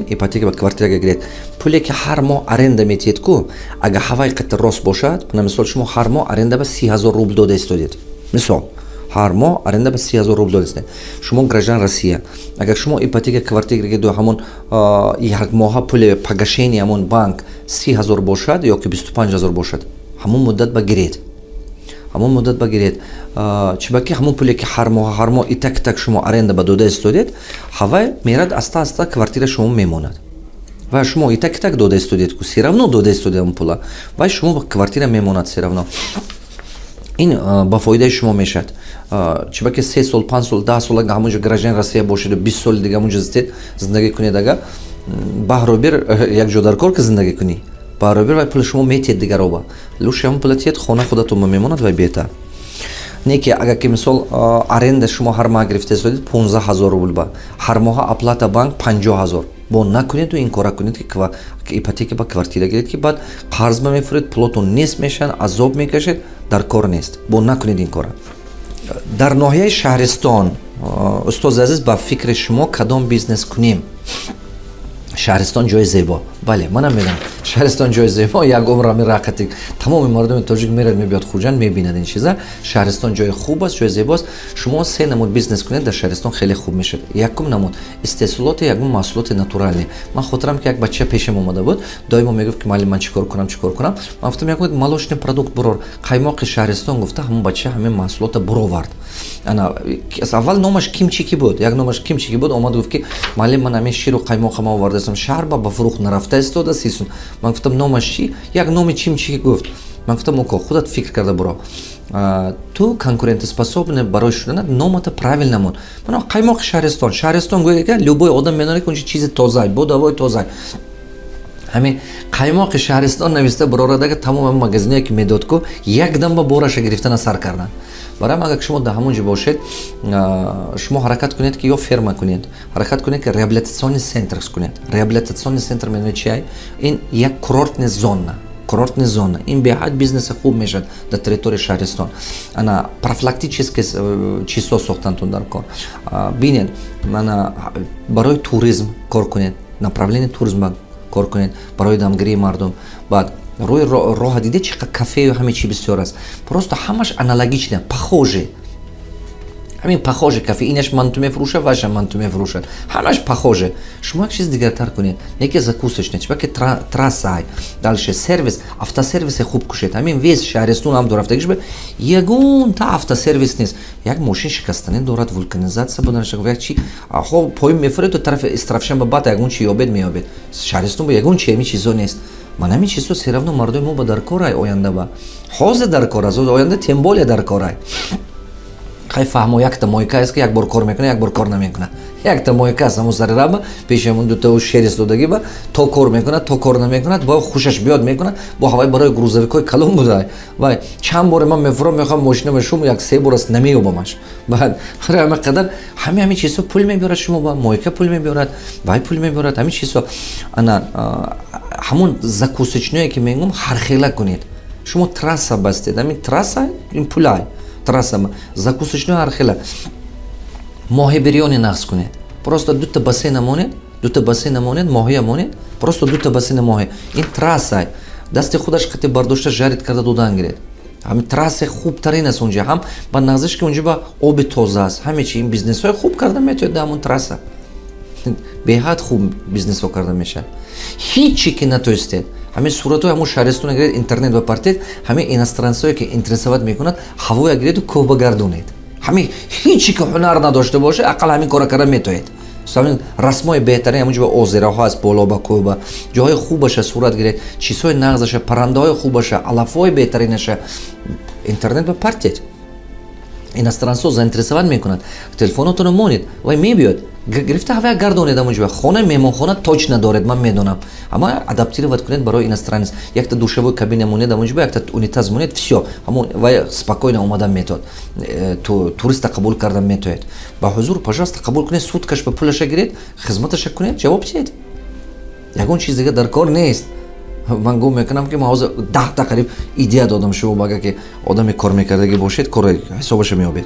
ипотека ба квартира гиред, пуле ки ҳар моҳ аренда метиҳед ку, ага ҳавай қати рост бошад. Мисол, шумо ҳар моҳ аренда ба 30 000 рубл дода истодед, мисол, ҳар моҳ аренда ба 30 000 рубл додастед, шумо граждан Россия. Агар шумо ипотека квартира гиред, ҳамон як моҳа пули погашение ҳамон банк 30 000 бошад ё ки 25 000 бошад, ҳамон муддат ба гиред, ҳамон муддат ба гиред. Чиба ки ҳамон пуле ки ҳар моҳ, ҳар моҳ итак так шумо аренда ба дода истодед, ҳавай мерад, аста аста квартира шумо мемонад ва шумо итак так дода истодед ку, всё равно дода истодед ҳамон пула, вай шумо квартира мемонад всё равно. Ин ба фоидаи шумо мешавад. Чиба ки 3 сол, 5 сол, 10 сол ага ҳамонҷо гражданин Россия бошеду, 20 соли дига ҳамонҷо зистед, зиндагӣ кунед, ага баҳробир як ҷо дар кор ки зиндагӣ кунӣ, баробир вай пули шумо метиҳед дигароба. Лучше ҳамон пула тиҳед, хона худатон мемонад, вай беҳтар. Не ки агар ки мисол аренда шумо ҳар моҳ гирифта истодед 15 000 рубл ба, ҳар моҳа оплата банк 50 000, бо накунеду ин кора кунед, ки ипотека ба квартира гиред, ки баъд қарз ба мефуред, пулотон нест мешаванд, азоб мекашед, дар кор нест. Бо накунед ин кора. Дар ноҳияи Шаҳристон, устози азиз, ба фикри шумо кадом бизнес кунем? Шаҳристон ҷои зебо. Бале, манам медонам, Шаҳристон ҷои зебо. Як умр ҳамин рақати тамоми мардуми тоҷик мерад, мебиёд Хуҷанд, мебинад ин чиза. Шаҳристон ҷои хуб аст, ҷои зебо аст. Шумо се намуд бизнес кунед дар Шаҳристон, хеле хуб мешавад. Якум намуд истеҳсолоти ягон маҳсулоти натуральный. Ман хотирам, ки як бача пешам омада буд, доимо мегуфт, ки муаллим, ман чӣ кор кунам, чӣ кор кунам? Ман гуфтам, як молочный продукт бурор, қаймоқи Шаҳристон гуфта. Ҳамон бача ҳамин маҳсулота буровард. Ана аввал номаш Кимчики буд, як номаш Кимчики буд. Омад, гуфт, ки муаллим, ман ҳамин ширу қаймоқама овардастам, шаҳр ба фурӯх нарафта истода сисун. Ман гуфтам, номаш чӣ? Як номи Чимчики гуфт. Ман гуфтам, око, худат фикр карда буро, ту конкурентоспособный барои шудана номата правильно мон. Ман қаймоқи Шаҳристон, Шаҳристон гӯя, любой одам медонад, ки унҷа чизи тозай, бо давои тозай. Ҳамин қаймоқи Шаҳристон нависта бирорадага, тамоми магазиное ки медод ку, якдам ба бораша гирифтана сар карданд. Барои агар шумо дар ҳамон ҷо бошед, шумо ҳаракат кунед, ки ё ферма кунед, ҳаракат кунед, ки реабилитационный центр кунед. Реабилитационный центр медонед чи? Ин як курортный зона, курортный зона. Ин беҳад бизнеси хуб мешавад дар территорияи Шаҳристон. Ана профилактический чизҳо сохтантун дар кор. Бинед, ана барои туризм кор кунед, направление туризм кор кунед, барои дамгирии мардум. Баъд рӯи роҳа диде, чӣ қадр кафею ҳаме чи бисёр аст, просто ҳамаш аналогично, похожи, ҳамин похоже кафе, инаш манту мефурӯшад, ваша манту мефурӯшад, ҳамаш похоже. Шумо як чиз дигартар кунед, неки закусочная, чибаки трасса ай. Дальше сервис, автосервисе хуб кушед. Ҳамин весь Шаҳристон ҳам дорафтагиш ягонта автосервис нест. Як мошин шикастанӣ дорад, вулканизация буданаш, як чи хо поин мефуред то тарафи Истрафшан, ба баъд ягон чи ёбед, меёбед. Шаҳристон ба ягон чи ҳамин чизо нест. Ман ҳамин чизо всё равно мардуми мо ба дар корай, оянда ба ҳозир дар кор аст, оянда тем более дар корай. Хай, фаҳмо, якта мойка аст, ки як бор кор мекунад, як бор кор намекунад. Якта мойка аст, ҳамун сари раба, пеши ҳамун дута шер истодагӣ ба, то кор мекунад, то кор намекунад, бо хушаш биёд мекунад. Бо ҳавай барои грузовикҳои калон буда. Вай чанд боре ман мефурам, мехоҳам мошинама шум, як се бор аст, намеёбамаш. Баъд ҳама қадар ҳами чизҳо пул мебиёрад шумо ба мойка, пул мебиёрад, вай пул мебиёрад, ҳамин чизҳо. Ана ҳамун закусочное ки мегӯм, ҳархела кунед. Шумо трасса бастед, ҳамин трасса ин пулай, трасса закусочной ҳархела, моҳи бирёни нақс кунед, просто дута бассейна монед, дута бассейна монед, моҳия монед, просто дута бассейна моҳи. Ин трасса. Дасти худаш қати бардошта, жарить карда додан гиред. Ҳамин трасса хубтарин аст унҷа, ҳам ба нағзиш, ки унҷа ба оби тоза аст, ҳаме чи. Ин бизнесҳои хуб карда метавонед дар ҳамон трасса, беҳад хуб бизнесҳо карда мешавад. Ҳичи ки натоистед, ҳамин суратҳои ҳамон шаҳристона гиред, интернет ба партед, ҳамин иностранцое ки интересовать мекунад, ҳавоя гиреду кӯҳ ба гардонед. Ҳамин ҳичи ки ҳунар надошта бошед, ақал ҳамин кора карда метавонед. Ҳамин расмои беҳтарин ҳамон ҷо ба озераҳо аст, боло ба кӯҳ, ба ҷоҳои хубаша сурат гиред, чизҳои нағзаша, паррандаҳои хубаша, алафҳои беҳтаринаша интернет ба партед. Иностранцо заинтересовать мекунад. Телефонотонро монед, вай мебиёд, гирифта ҳавая гардонед ҳамон ҷо. Хона, меҳмонхона точно доред, ман медонам. Ама адаптировать кунед барои иностранец. Якта душевой кабина монед ҳамон ҷо, якта унитаз монед, всё, ҳамон вай спокойно омадан метавад. Туриста қабул кардан метавед. Ба ҳузур, пожалуйста, қабул кунед, суткаш ба пулаша гиред, хизматаша кунед, ҷавоб диҳед. Ягон чиз дига дар кор нест. Ман гум мекунам, ки ман ҳозир 10та қариб идея додам шумо. Агар ки одаме кор мекардагӣ бошед, кори ҳисобаша меёбед.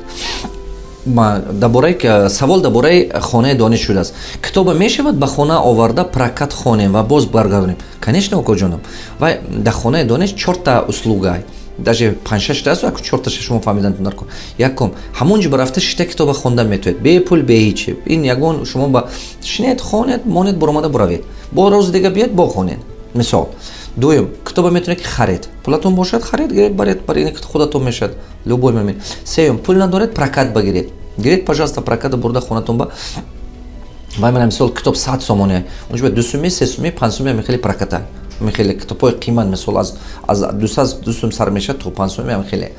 Дар бораи савол, дар бораи Хонаи дониш шудааст: китоба мешавад ба хона оварда, прокат хонем ва боз баргардонем? Конечно, укоҷонам. Вай дар Хонаи дониш чорта услуга, даже панҷшашта аст, чорташа шумо фаҳмидан дар кор. Якум, ҳамон ҷо ба рафта шита, китоба хонда метавонед, бепул, беҳичи. Ин ягон шумо ба шинед, хонед, монед, буромада буравед, бо рӯзи дига биёед, бо хонед, мисол. Дуюм, китоба метавонед ки харед, пулатон бошад, харед, гиред, баред, баред, худатон мешавад любой момент. Сеюм, пул надоред, прокат багиред, гиред, пожалуйста, проката бурда хонатон ба вай. Мана, мисол, китоб 100 сомоне, унҷо 2 суми, 3 суми, 5 суми. Ами хеле проката, ами хеле китобҳои қимат, мисол, аз 2 сум сар мешавад то 5 суми. Ами хеле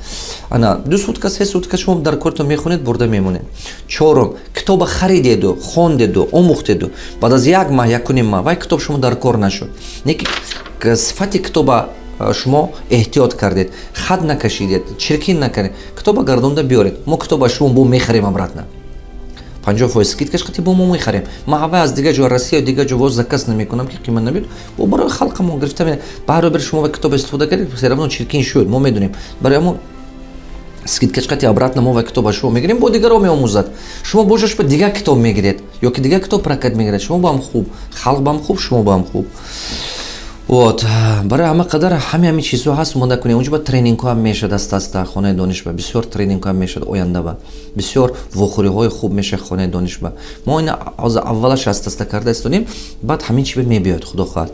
ана 2 сутка, 3 сутка шумо дар кортон мехонед, бурда мемонед. Чорум, китоба харидеду, хондеду, омӯхтеду, баъд аз як маҳ, 1,5 маҳ вай китоб шумо дар кор нашуд, не ки сифати китоба шумо эҳтиёт кардед, хат накашидед, чиркин накардед, китоба гардонда биёред, мо китоба шумо бо мехарем обратно, 50% скидкаш қати бо мо мехарем. Ма ҳавай аз дигар ҷо, Россия, дигар ҷо воз заказ намекунам, ки қимат набиёд. Бо барои халқамон гирифта, баҳробер шумо ва китоб истифода кардед, всё равно чиркин шуд, мо медонем. Барои ҳамон скидкаш қати обратно мо ва китоба шумо мегирем, бо дигаро меомӯзад. Шумо бошаш ба дигар китоб мегиред ё ки дигар китоб прокат мегиред. Шумо баам хуб, халқ баам хуб, шумо баам хуб. Вот, барои ҳама қадар ҳами чизҳо ҳаст, омода кунед. Унҷо ба тренингҳо ҳам мешавад аста аста. Хонаи дониш ба бисёр тренингҳо ҳам мешавад, оянда ба бисёр вохӯриҳои хуб мешавад Хонаи дониш ба. Мо ин ҳозир аввалаш аста аста карда истонем, баъд ҳамин чи мебиёд, худо хоҳад.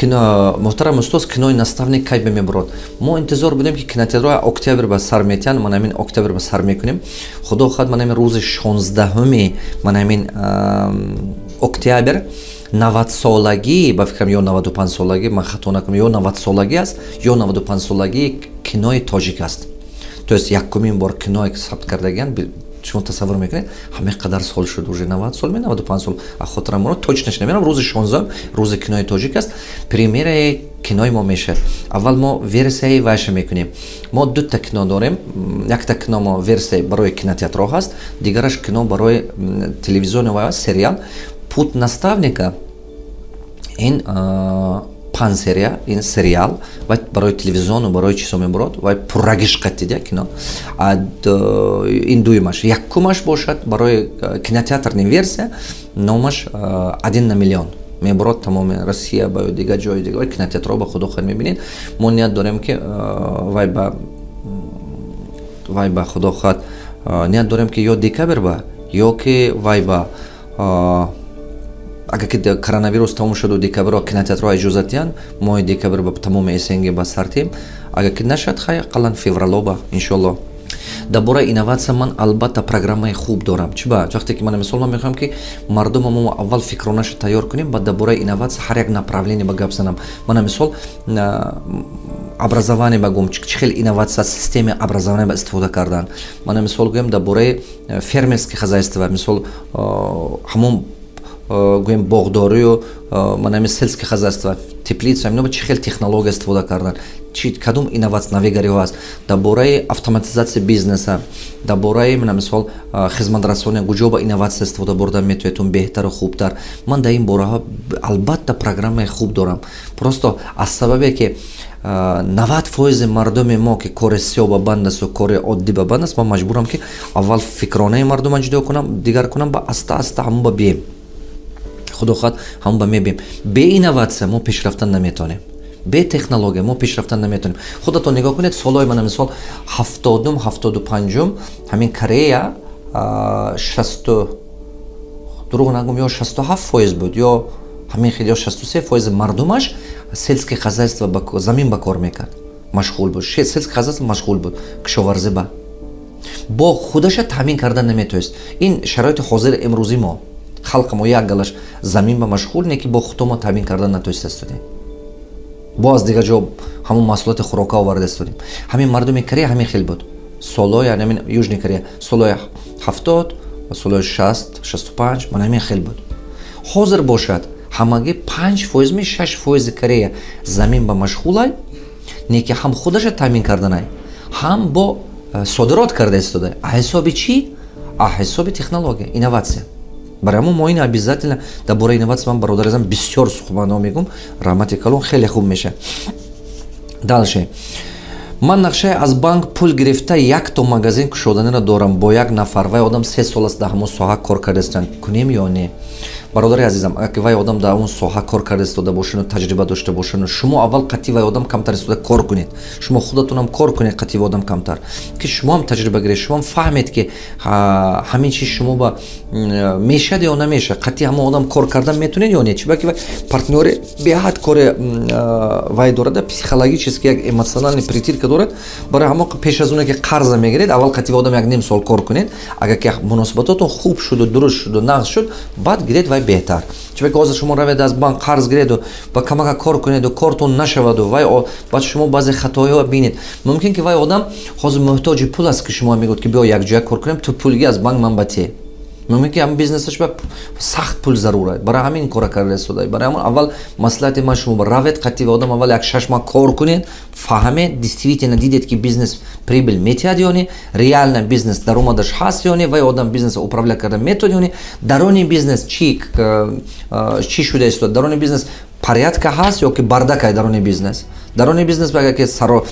Кино, муҳтарам устоз, кинои «Наставник» кай мебурод? Мо интизор будем, ки кинотеатрҳо октябр ба сар метиҳанд. Ман ҳамин октябр ба сар мекунем, худо хоҳад. Ман ҳамин рӯзи 16-уми, ман ҳамин октябр, 90-солагӣ, ба фикрам, ё 95-солагӣ, ман хато накунам, ё 90-солагӣ аст, ё 95-солагии кинои тоҷик аст. То есть якумин бор киное сабт кардагиан. Шумо тасаввур мекунед, ҳамин қадар сол шуд уже, 90 сол ме, 95 сол, хотирам моро точнаш намерам. Рӯзи 16-ум рӯзи кинои тоҷик аст, премьераи кинои мо мешавад. Аввал мо версияи вайша мекунем. Мо дута кино дорем: якта кино мо версия барои кинотеатрҳо ҳаст, дигараш кино барои телевизиони ва сериал. «Путь наставника» ин панҷ серия, ин сериал ва барои телевизиону, барои чизо мебурод. Вай пуррагиш қаттидя кино. Ин дуюмаш. Якумаш бошад барои кинотеатрный версия, номаш «Один на миллион» мебурод, тамоми Россия ба дигар ҷои дигар кинотеатрҳо ба, худо хоҳад, мебинед. Мо ният дорем, ки вай ба, худо хоҳад, ният дорем, ки ё декабр ба, ё ки вай ба, агар ки коронавирус тамом шуду, декабрро кинотеатрҳо иҷозат диҳанд, моҳи декабр ба тамоми СНГ ба сартем. Агар ки нашад, хай, ақаллан феврало ба, иншоалло. Дар бораи инноватсия ман албатта программаи хуб дорам. Чи ба вақте ки ман, мисол, ман мехоҳам, ки мардума мо аввал фикронаша тайёр кунем, баъд дар бораи инноватсия ҳар як направление ба гап занам. Мана, мисол, образование ба гум, чӣ хел инноватсия системаи образование ба истифода кардан. Мана, мисол, гӯем, дар бораи фермерский хозяйство, мисол, ҳамон гӯем, боғдорию, манами сельское хозяйство, теплица, ино чӣ хел технология истифода кардан, чи кадом инноватсия, навигариҳо аст, дар бораи автоматизатсияи бизнеса, дар бораи, мана, мисол, хизматрасони, куҷо ба инноватсия истифода бурдан метавонед беҳтару хубтар. Ман дар ин бораҳо албатта программаи хуб дорам. Просто аз сабабе ки 90% мардуми мо ки кори сиёҳ ба банд асту кори оддӣ ба банд аст, ман маҷбурам, ки аввал фикронаи мардума ҷудо кунам, дигар кунам, ба аста аста ҳамон ба бием. Худо хоҳад, ҳамон ба мебием. Бе инноватсия мо пешрафтан наметавонем, бе технология мо пешрафтан наметавонем. Худатон нигоҳ кунед, солҳои, мана мисол, 70-ум, 75-ум, ҳамин Корея 60, дурӯғ нагум, ё 67% буд, ё ҳамин хел, ё 63% мардумаш сельское хозяйство, замин ба кор мекард, машғул буд, сельское хозяйство машғул буд, кишоварзӣ ба бо худаша таъмин кардан наметавонист. Ин шароити ҳозири имрӯзи мо, халқи мо як галаш замин ба машғул не, ки бо худомо таъмин кардан натавониста истодем, бо аз дигар ҷо ҳамон маҳсулоти хӯрока оварда истодем. Ҳамин мардуми Корея ҳамин хел буд солҳои, ҳамин Южный Корея солҳои 70, солҳои 60, 65, ман ҳамин хел буд. Ҳозир бошад, ҳамагӣ 5% ми 6% Корея замин ба машғулай, не ки ҳам худаша таъмин карданай, ҳам бо содирот карда истода. А ҳисоби чӣ? А ҳисоби технология, инноватсия. Барои ҳамон мо ин обязательно дар бораи инноватсия, ман, бародари азам, бисёр сухбанҳо мегӯм. Раҳмати калон, хеле хуб мешавад. Дальше. Ман нақшаи аз банк пул гирифта якто магазин кушоданиро дорам бо як нафар. Вай одам 3 сол аст дар ҳамон соҳа кор карда истанд. Кунем ё не? Бародари азизам, агар ки вай одам дар он соҳа кор карда истода бошану таҷриба дошта бошану, шумо аввал қатъи вай одам камтар истода кор кунед, шумо худатонам кор кунед қатъи вай одам камтар, ки шумоам таҷриба гиред, шумоам фаҳмед, ки ҳамин чиз шумо ба мешад ё намешад, қатъи ҳамон одам кор кардан метунед ё не. Чиба ки вай партнёри беҳад кори вай дорад, психологически як эмоциональный притирка дорад. Барои ҳамон, пеш аз оне ки қарза мегиред, аввал қатъи вай одам як ним сол кор кунед. Агар ки муносибатотон хуб шуду, дуруст шуду, нағз шуд, баъд гиред, вай беҳтар. Чунки ҳозир шумо равед, аз банк қарз гиреду ба камака кор кунеду, кортон нашаваду, вай баъд шумо баъзе хатоиҳо бинед. Мумкин ки вай одам ҳозир муҳтоҷи пул аст, ки шумо мегӯд, ки биё, якҷоя кор кунем, ту пул ги аз банк, ман ба те. Мумкин ки ҳамин бизнесаш ба сахт пул зарур аст, барои ҳамин кора карда истода. Барои ҳамон аввал маслиҳати ман шумо: равед, қатъи одам аввал як 6 моҳ кор кунед, фаҳмед, действительно дидед, ки бизнес прибыль метиҳад ё не, реально бизнес даромадаш ҳаст ё не, вай одам бизнес управлять карда метавонад ё не, дарони бизнес чӣ шуда истода, дарони бизнес порядка ҳаст ё ки бардакай дарони бизнес. Дарони бизнес агар ки саро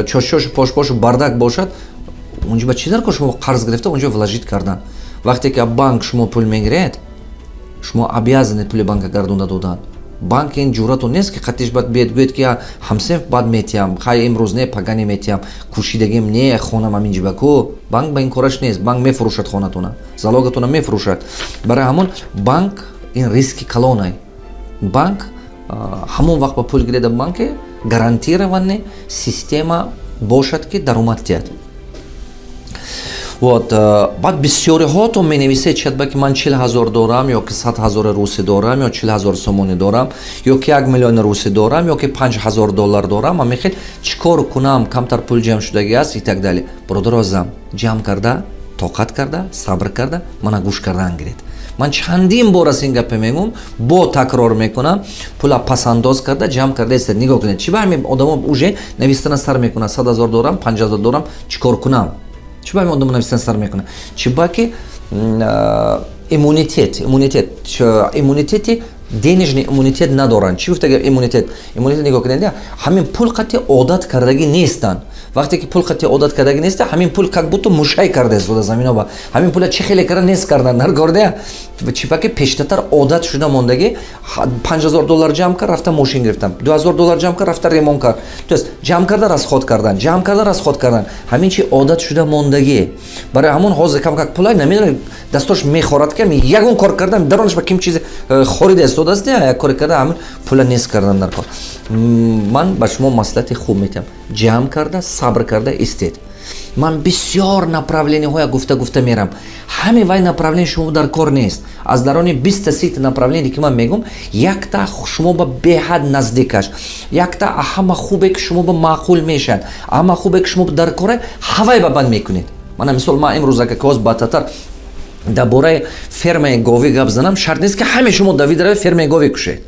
чошчошу пошпошу бардак бошад, унҷо ба чӣ дар кор шумо қарз гирифта, унҷо вложить кардан? Вақте ки банк шумо пул мегиред, шумо обязаны пули банка гардонда додан. Банк ин ҷуръатон нест, ки қатиш бад биед, гӯед, ки ҳамсеф бад метиҳам, хай, имрӯз не, пагане метиҳам, кӯшидагим не, хонам ҳамин ҷибаку. Банк ба ин кораш нест. Банк мефурӯшад хонатона, залогатона мефурӯшад. Барои ҳамон банк ин риски калонай. Банк ҳамон вақт ба пул гиреда банке гарантированный система бошад, ки даромад диҳад. Вот баъд бисёриҳоатон менависед чатба, ки ман 40 000 дорам, ё ки 100 000 русӣ дорам, ё 40 000 сомонӣ дорам, ё ки 1 миллиони русӣ дорам, ё ки 5000 доллар дорам, ман мехел чӣ кор кунам, камтар пул ҷамъ шудагӣ аст, и так далее. Бародару азам, ҷамъ карда, тоқат карда, сабр карда, мана гӯш кардан гиред. Ман чандин бор аз ин гапе мегӯм, бо такрор мекунам: пула пасандоз карда, ҷамъ карда истед. Нигоҳ кунед, чӣ ба ҳамин одамо уже навистана сар мекунад: 100 000 дорам, 5000 дорам, чӣ кор кунам? Чӣ ба ҳамин одамо навистан сар мекунад? Чӣ ба ки иммунитети денежный иммунитет надоранд. Чӣ гуфта иммунитет? Иммунитет, нигоҳ кунед, ҳамин пул қатъи одат кардагӣ нестанд. Вақте ки пул қатъи одат кардагӣ неста, ҳамин пул как будто мушай карда истода заминоба, ҳамин пула чӣ хеле карда нест кардан наргордая. Чипа ки пештатар одат шуда мондагӣ: 5000 доллар ҷамъ кард, рафта мошин гирифтам, 2000 доллар ҷамъ кард, рафта ремонт кард. То есть ҷамъ карда, расход кардан, ҷамъ карда, расход кардан, ҳамин чи одат шуда мондагӣ. Барои ҳамон ҳозир кам как пулай намедонам, дастош мехорад, ки ягон кор кардан даронаш ба ким чизе хорида истодааст, як коре карда, ҳамин пула нест кардан дар кор. Ман ба шумо маслиҳати хуб метиҳам: ҷамъ карда, сабр карда истед. Ман бисёр направлениҳоя гуфта гуфта мерам, ҳаме вай направление шумо дар кор нест. Аз дарони 20-та, 30-та направление, ки ман мегӯм, якта шумо ба беҳад наздикаш, якта ҳама хубе, ки шумо ба маъқул мешавад, ҳама хубе, ки шумо дар кора, ҳавай ба банд мекунед. Мана мисол, ман имрӯз агар ки ҳоз ба татар дар бораи фермаи говӣ гап занам, шарт нест, ки ҳаме шумо давида равед, фермаи говӣ кушед.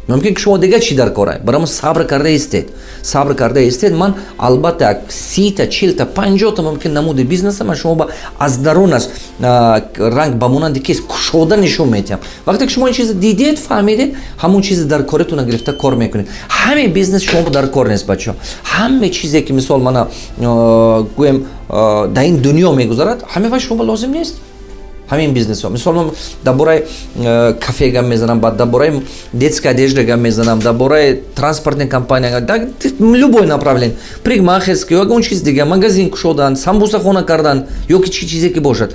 Мумкин ки шумо дигар чӣ дар кора. Барои сабр карда истед, сабр карда истед. Ман албатта 30-та, 40-та, 50-та мумкин намуди бизнеса ман шумо ба аз дарунаш ранг ба монанди кес кушода нишон метиҳам. Вақте ки шумо ин чиза дидед, фаҳмидед, ҳамон чизи дар коритона гирифта кор мекунед. Ҳаме бизнес шумо дар кор нест, бачаҳо. Ҳаме чизе, ки мисол, мана гӯем, дар ин дунё мегузарад, ҳаме вай шумо лозим нест. Ҳамин бизнесҳо, мисол, ман дар бораи кафе гап мезанам, баъд дар бораи детская одежда гап мезанам, дар бораи транспортная компания, любой направление, парикмахерский ё ягон чиз дига, магазин кушодан, самбусахона кардан ё ки чӣ чизе ки бошад,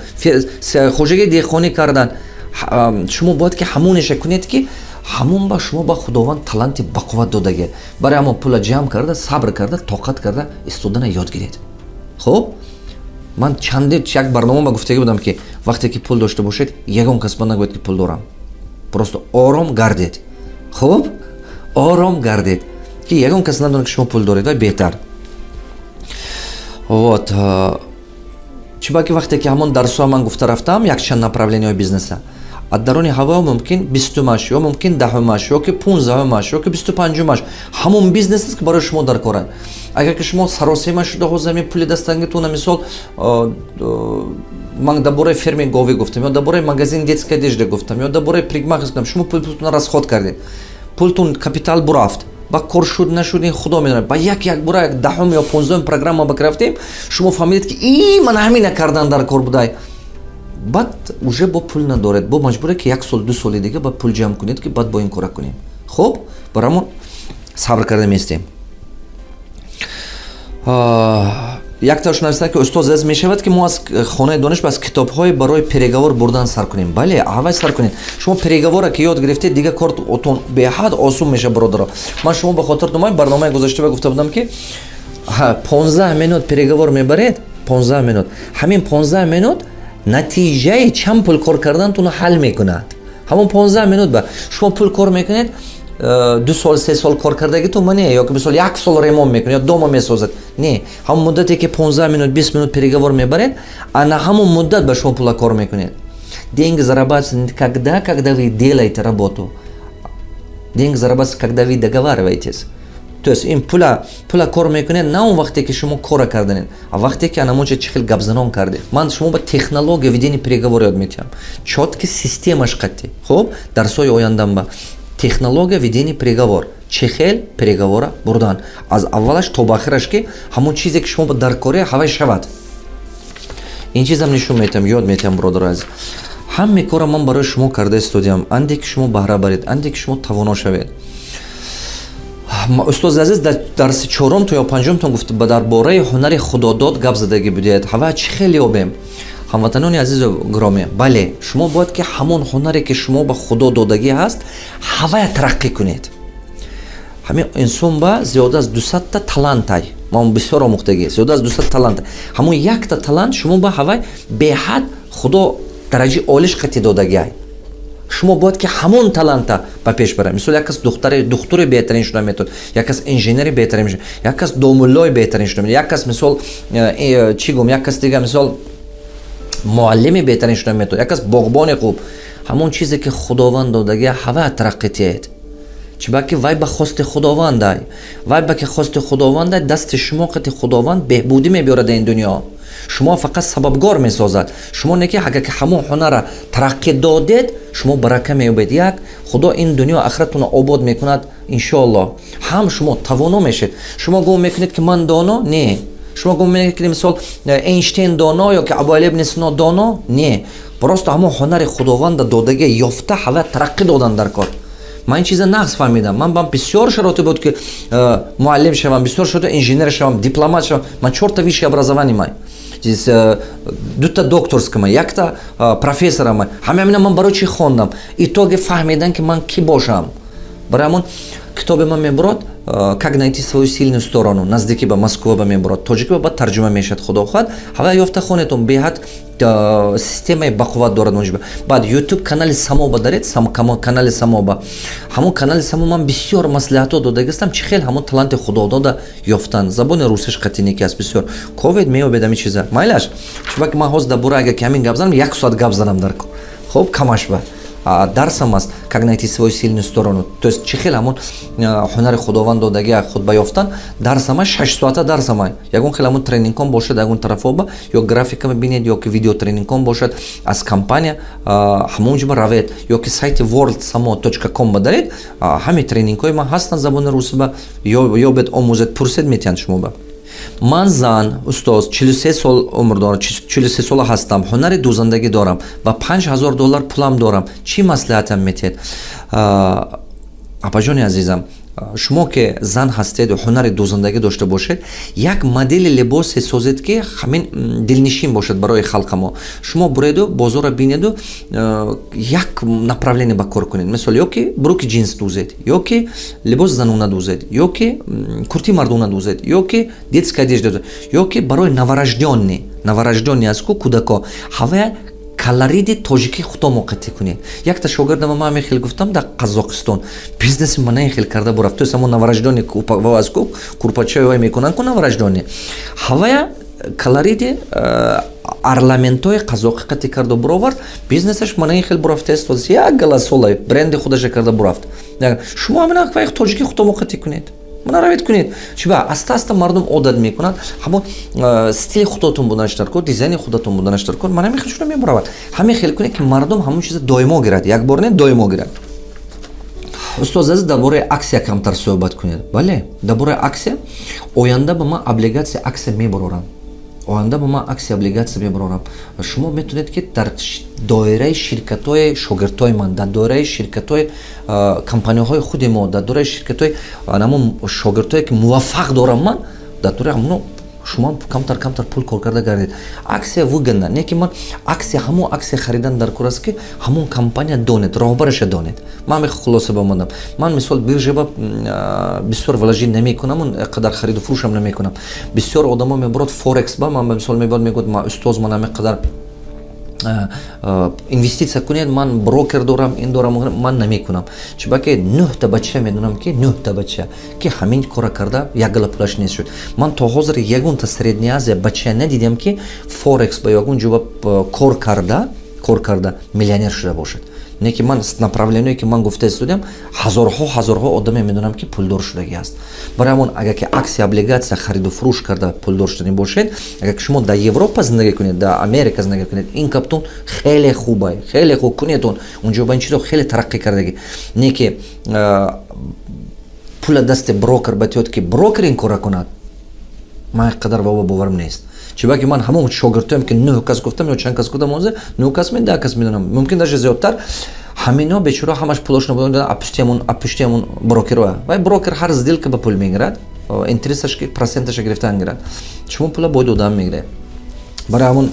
хоҷагии деҳқонӣ кардан. Шумо бояд ки ҳамонеша кунед, ки ҳамон ба шумо ба Худованд таланти бақувват додагӣ. Барои ҳамон пула ҷамъ карда, сабр карда, тоқат карда истодана ёд гиред. Хуб, ман чанде як барнома ба гуфтагӣ будам, ки вақте ки пул дошта бошед, ягон кас ба нагӯяд, ки пул дорам. Просто ором гардед. Хуб, ором гардед, ки ягон кас надонад, ки шумо пул доред, вай беҳтар. Вот чӣ ки вақте ки ҳамон дарсҳоа ман гуфта рафтам, якчанд направление ҳои бизнеса, аз дарони ҳаво мумкин 20-умаш ё мумкин 10-умаш ё ки 15-умаш ё ки 25-умаш ҳамон бизнес аст, ки барои шумо дар кор аст. Агар ки шумо саросема шуда, ҳозир ҳамин пули дастангитона, мисол, ман дар бораи ферми говӣ гуфтам ё дар бораи магазин детской одежды гуфтам ё дар бораи парикмахер гуфтам, шумо пултонро расход кардед, пултон капитал бурафт, ба кор шуд, нашуд, ин Худо медонад. Ба як бора як 10-ум ё 15-ум программа ба рафтем, шумо фаҳмидед, ки и ман ҳамина кардан дар кор будай. Баъд уже бо пул надоред, бо маҷбуре, ки як сол, 2 соли дига ба пул ҷамъ кунед, ки баъд бо ин кора кунем. Хуб, барамон сабр карда местем. Якташ нависта, ки устоз азиз, мешавад, ки мо аз хонаи дониш аз китобҳои барои переговор бурдан сар кунем? Бале, аввал сар кунед. Шумо переговор а ки ёд гирифтед, дига кортон беҳад осон мешавад. Бародаро, ман шумо ба хотир думай, барномаи гузашта гуфта будам, ки 15 минут переговор мебаред, 15 минут. Ҳамин 15 минут натиҷаи чанд пул кор кардантонро ҳал мекунад. Ҳамон 15 минут ба шумо пул кор мекунед, 2 сол, 3 сол кор кардагитон ма не, ё ки мисол як сол ремонт мекунед ё дома месозад, не, ҳамон муддате ки 15 минут, 20 минут переговор мебаред, ана ҳамон муддат ба шумо пула кор мекунед. Деньги зарабатываются когда, когда вы делаете работу. Деньги зарабатываются, когда вы договариваетесь. То есть ин пула кор мекунед на он вақте, ки шумо кора карданед, а вақте ки анамонча чӣ хел гапзанон кардед. Ман шумо ба технология ведения переговор ёд метиҳам, чёткий системаш қатӣ. Хуб, дарсҳои ояндам ба технология ведения переговор, чӣ хел переговор а бурдан аз аввалаш то ба охираш, ки ҳамон чизе, ки шумо дар кория ҳавай шавад. Ин чизам нишон метиҳам, ёд метиҳам. Бародари азиз, ҳаме кора ман барои шумо карда истодиам, анде ки шумо баҳра баред, анде ки шумо тавоно шавед. Устози азиз, дар дарси чорумтон ё панҷумтон гуфт, ба дар бораи ҳунари худодод гап задагӣ будед, ҳава чӣ хел ёбем? Ҳамватанони азизу гиромӣ, бале, шумо бояд ки ҳамон ҳунаре, ки шумо ба Худо додагӣ ҳаст, ҳавая тараққӣ кунед. Ҳамин инсон ба зиёда аз 200-та талантай, ман бисёр омӯхтагӣ, зиёда аз 200 талант. Ҳамон якта талант шумо ба ҳавай беҳад Худо дараҷаи олиш қатӣ додагиай. Шумо бояд ки ҳамон таланта ба пеш барад. Мисол, як кас духтури беҳтарин шуда метавонад, як кас инженери беҳтарин, як кас домуллои беҳтарин шуда, як кас, мисол, чӣ гум, як кас дига, мисол, муаллими беҳтарин шуда метавонад, як кас боғбони хуб. Ҳамон чизе, ки Худованд додагия, ҳава тараққӣ тиҳед. Чӣ ки вай ба хости Худовандай, вай ба ки хости Худовандай, дасти шумо қати Худованд беҳбудӣ мебиёрад ин дунё. Шумо фақат сабабгор месозад. Шумо не ки агар ки ҳамон ҳунара тараққӣ додед, шумо барака меёбед. Як Худо ин дунё ахиратонро обод мекунад, иншоаллоҳ. Ҳам шумо тавоно мешед. Шумо гумон мекунед, ки ман доно? Не. Шумо гумон мекунед, ки мисол Эйнштейн доно ё ки Абуали ибни Сино доно? Не, просто ҳамон ҳунари Худованда додагия ёфта, ҳава тараққӣ додан дар кор. Ман ин чиза нағз фаҳмидам. Ман бам бисёр шароите буд, ки муаллим шавам, бисёр шароите инженер шавам, дипломат шавам. Ман чорта высшее образование май, дута докторский ма, якта профессорама. Ҳама ҳамина ман барои чӣ хондам? Итоге фаҳмидан, ки ман кӣ бошам. Барои ҳамон китоби ман мебурад, «Как найти свою сильную сторону», наздики ба Москва ба мебурад, тоҷики ба тарҷума мешавад, Худо хоҳад. Ҳава ёфта хонетон, беҳад системаи бақувват дорад. Онҷо баъд Ютуб канали Самоба даред, канали Самоба. Ҳамон канали Само ман бисёр маслиҳатҳо додагистам, чӣ хел ҳамон таланти худодода ёфтан. Забони русиш қатине ки аст, бисёр ковед, меёбед ҳамин чиза. Майлаш, чунки ман ҳозир дар бораи агар ки ҳамин гап занам, як соат гап занам дар хуб камаш ба дарсам аст, «Как найти свою сильную сторону», то есть чӣ хел ҳамон ҳунари Худованд додагия худ ба ёфтан. Дарсама 6 соата дарсама. Ягон хел ҳамон тренингкон бошад, ягон тарафоба ё графика мебинед, ё ки видеотренингкон бошад аз компания, ҳамон ҷо равед, ё ки сайти worldsamo.com ба даред, ҳами тренингҳои ман ҳастанд забони русиба, ёбед, омӯзед, пурсед, метиҳанд шумо ба. Ман зан, устоз, 43 сол умр дорам, 43 сола ҳастам, ҳунари дӯзандагӣ дорам ва 5000 доллар пулам дорам. Чӣ маслиҳатам метиҳед? Апаҷони азизам, шумо ки зан ҳастеду ҳунари дӯзандагӣ дошта бошед, як модели либосе созед, ки ҳамин дилнишин бошад барои халқа мо. Шумо буреду бозорро бинеду, як направление ба кор кунед. Мисол, ё ки брюки джинс дӯзед, ё ки либоси занона дӯзед, ё ки куртии мардона дӯзед, ё ки детская одежда дӯзед, ё ки барои новорождённый аз ку кӯдако ҳавая колорити тоҷикӣ худо қатъӣ кунед. Якта шогирдама ман ҳамин хел гуфтам, дар Қазоқистон бизнеси мана ин хел карда бурафт. То есть ҳамон новорождённый аз ку курпачаи вай мекунанд ку, новорождённый, ҳавая колорити орнаментҳои қазоқӣ қатъӣ карда буровард. Бизнесаш мана ин хел бурафтааст, як гала сола бренди худаша карда бурафт. Шумо ҳамина тоҷикӣ худо қатъӣ кунед, мана равед, кунед. Чиба аста аста мардум одат мекунанд. Ҳамон стили худотон буданаш дар кор, дизайни худатон буданаш дар кор. Мана ҳамин хел шуда мебаравад. Ҳамин хел кунед, ки мардум ҳамон чиза доимо гирад, як бор не, доимо гирад. Устоз азиз, дар бораи аксия камтар суҳбат кунед. Бале, дар бораи аксия оянда ба ман облигация, аксия мебарорам. Оянда ба ман аксия, облигация мебарорам. Шумо метавонед, ки дар доираи ширкатҳои шогирдҳои ман, дар доираи ширкатҳои компанияҳои худи мо, дар доираи ширкатҳои ҳамон шогирдҳое, ки муваффақ дорам ман, дар доираи ҳамоно шумо камтар камтар пул кор карда гардед. Аксия выгодна, не ки ман аксия, ҳамон аксия харидан дар кор аст, ки ҳамон компания донед, роҳбараша донед. Ман ҳамин хулоса баомадам. Ман, мисол, биржаба бисёр вложить намекунам, қадар хариду фурӯшам намекунам. Бисёр одамо мебурад форекс ба ман, мисол, мебурад, мегӯяд: «Ма, устоз, ман ҳамин қадар инвеститсия кунед, ман брокер дорам, ин дорам». Ман намекунам, чунки нӯҳта бача медонам, ки нӯҳта бача ки ҳамин кора карда, як гала пулаш нест шуд. Ман то ҳозир ягонта Средняя Азия бача надидам, ки форекс ба ягон ҷоба кор карда миллионер шуда бошад. Не ки ман направление, ки ман гуфта истодиам, ҳазорҳо, ҳазорҳо одаме медонам, ки пулдор шудагӣ аст. Барои ҳамон, агар ки аксия, облигация хариду фурӯш карда пулдор шудани бошед, агар ки шумо дар Европа зиндагӣ кунед, дар Америка зиндагӣ кунед, ин каптон хеле хубай, хеле хуб кунедон. Унҷо ба ин чизо хеле тараққӣ кардагӣ. Не ки пула дасти брокер батиёд, ки брокер ин кора кунад, ман қадар ба боварам нест. Чунки ман ҳамон шогирдҳоем, ки нӯҳ кас гуфтам ё чанд кас гуфтам, ҳозир нӯҳ кас ме, 10 кас медонам, мумкин даже зиёдтар. Ҳамино бечора ҳамаш пулошно апушти ҳамун брокерва. Вай брокер ҳар сделка ба пул мегирад, интересаш, проценташа гирифтан гирад. Шумо пула бой додан мегиред. Барои ҳамон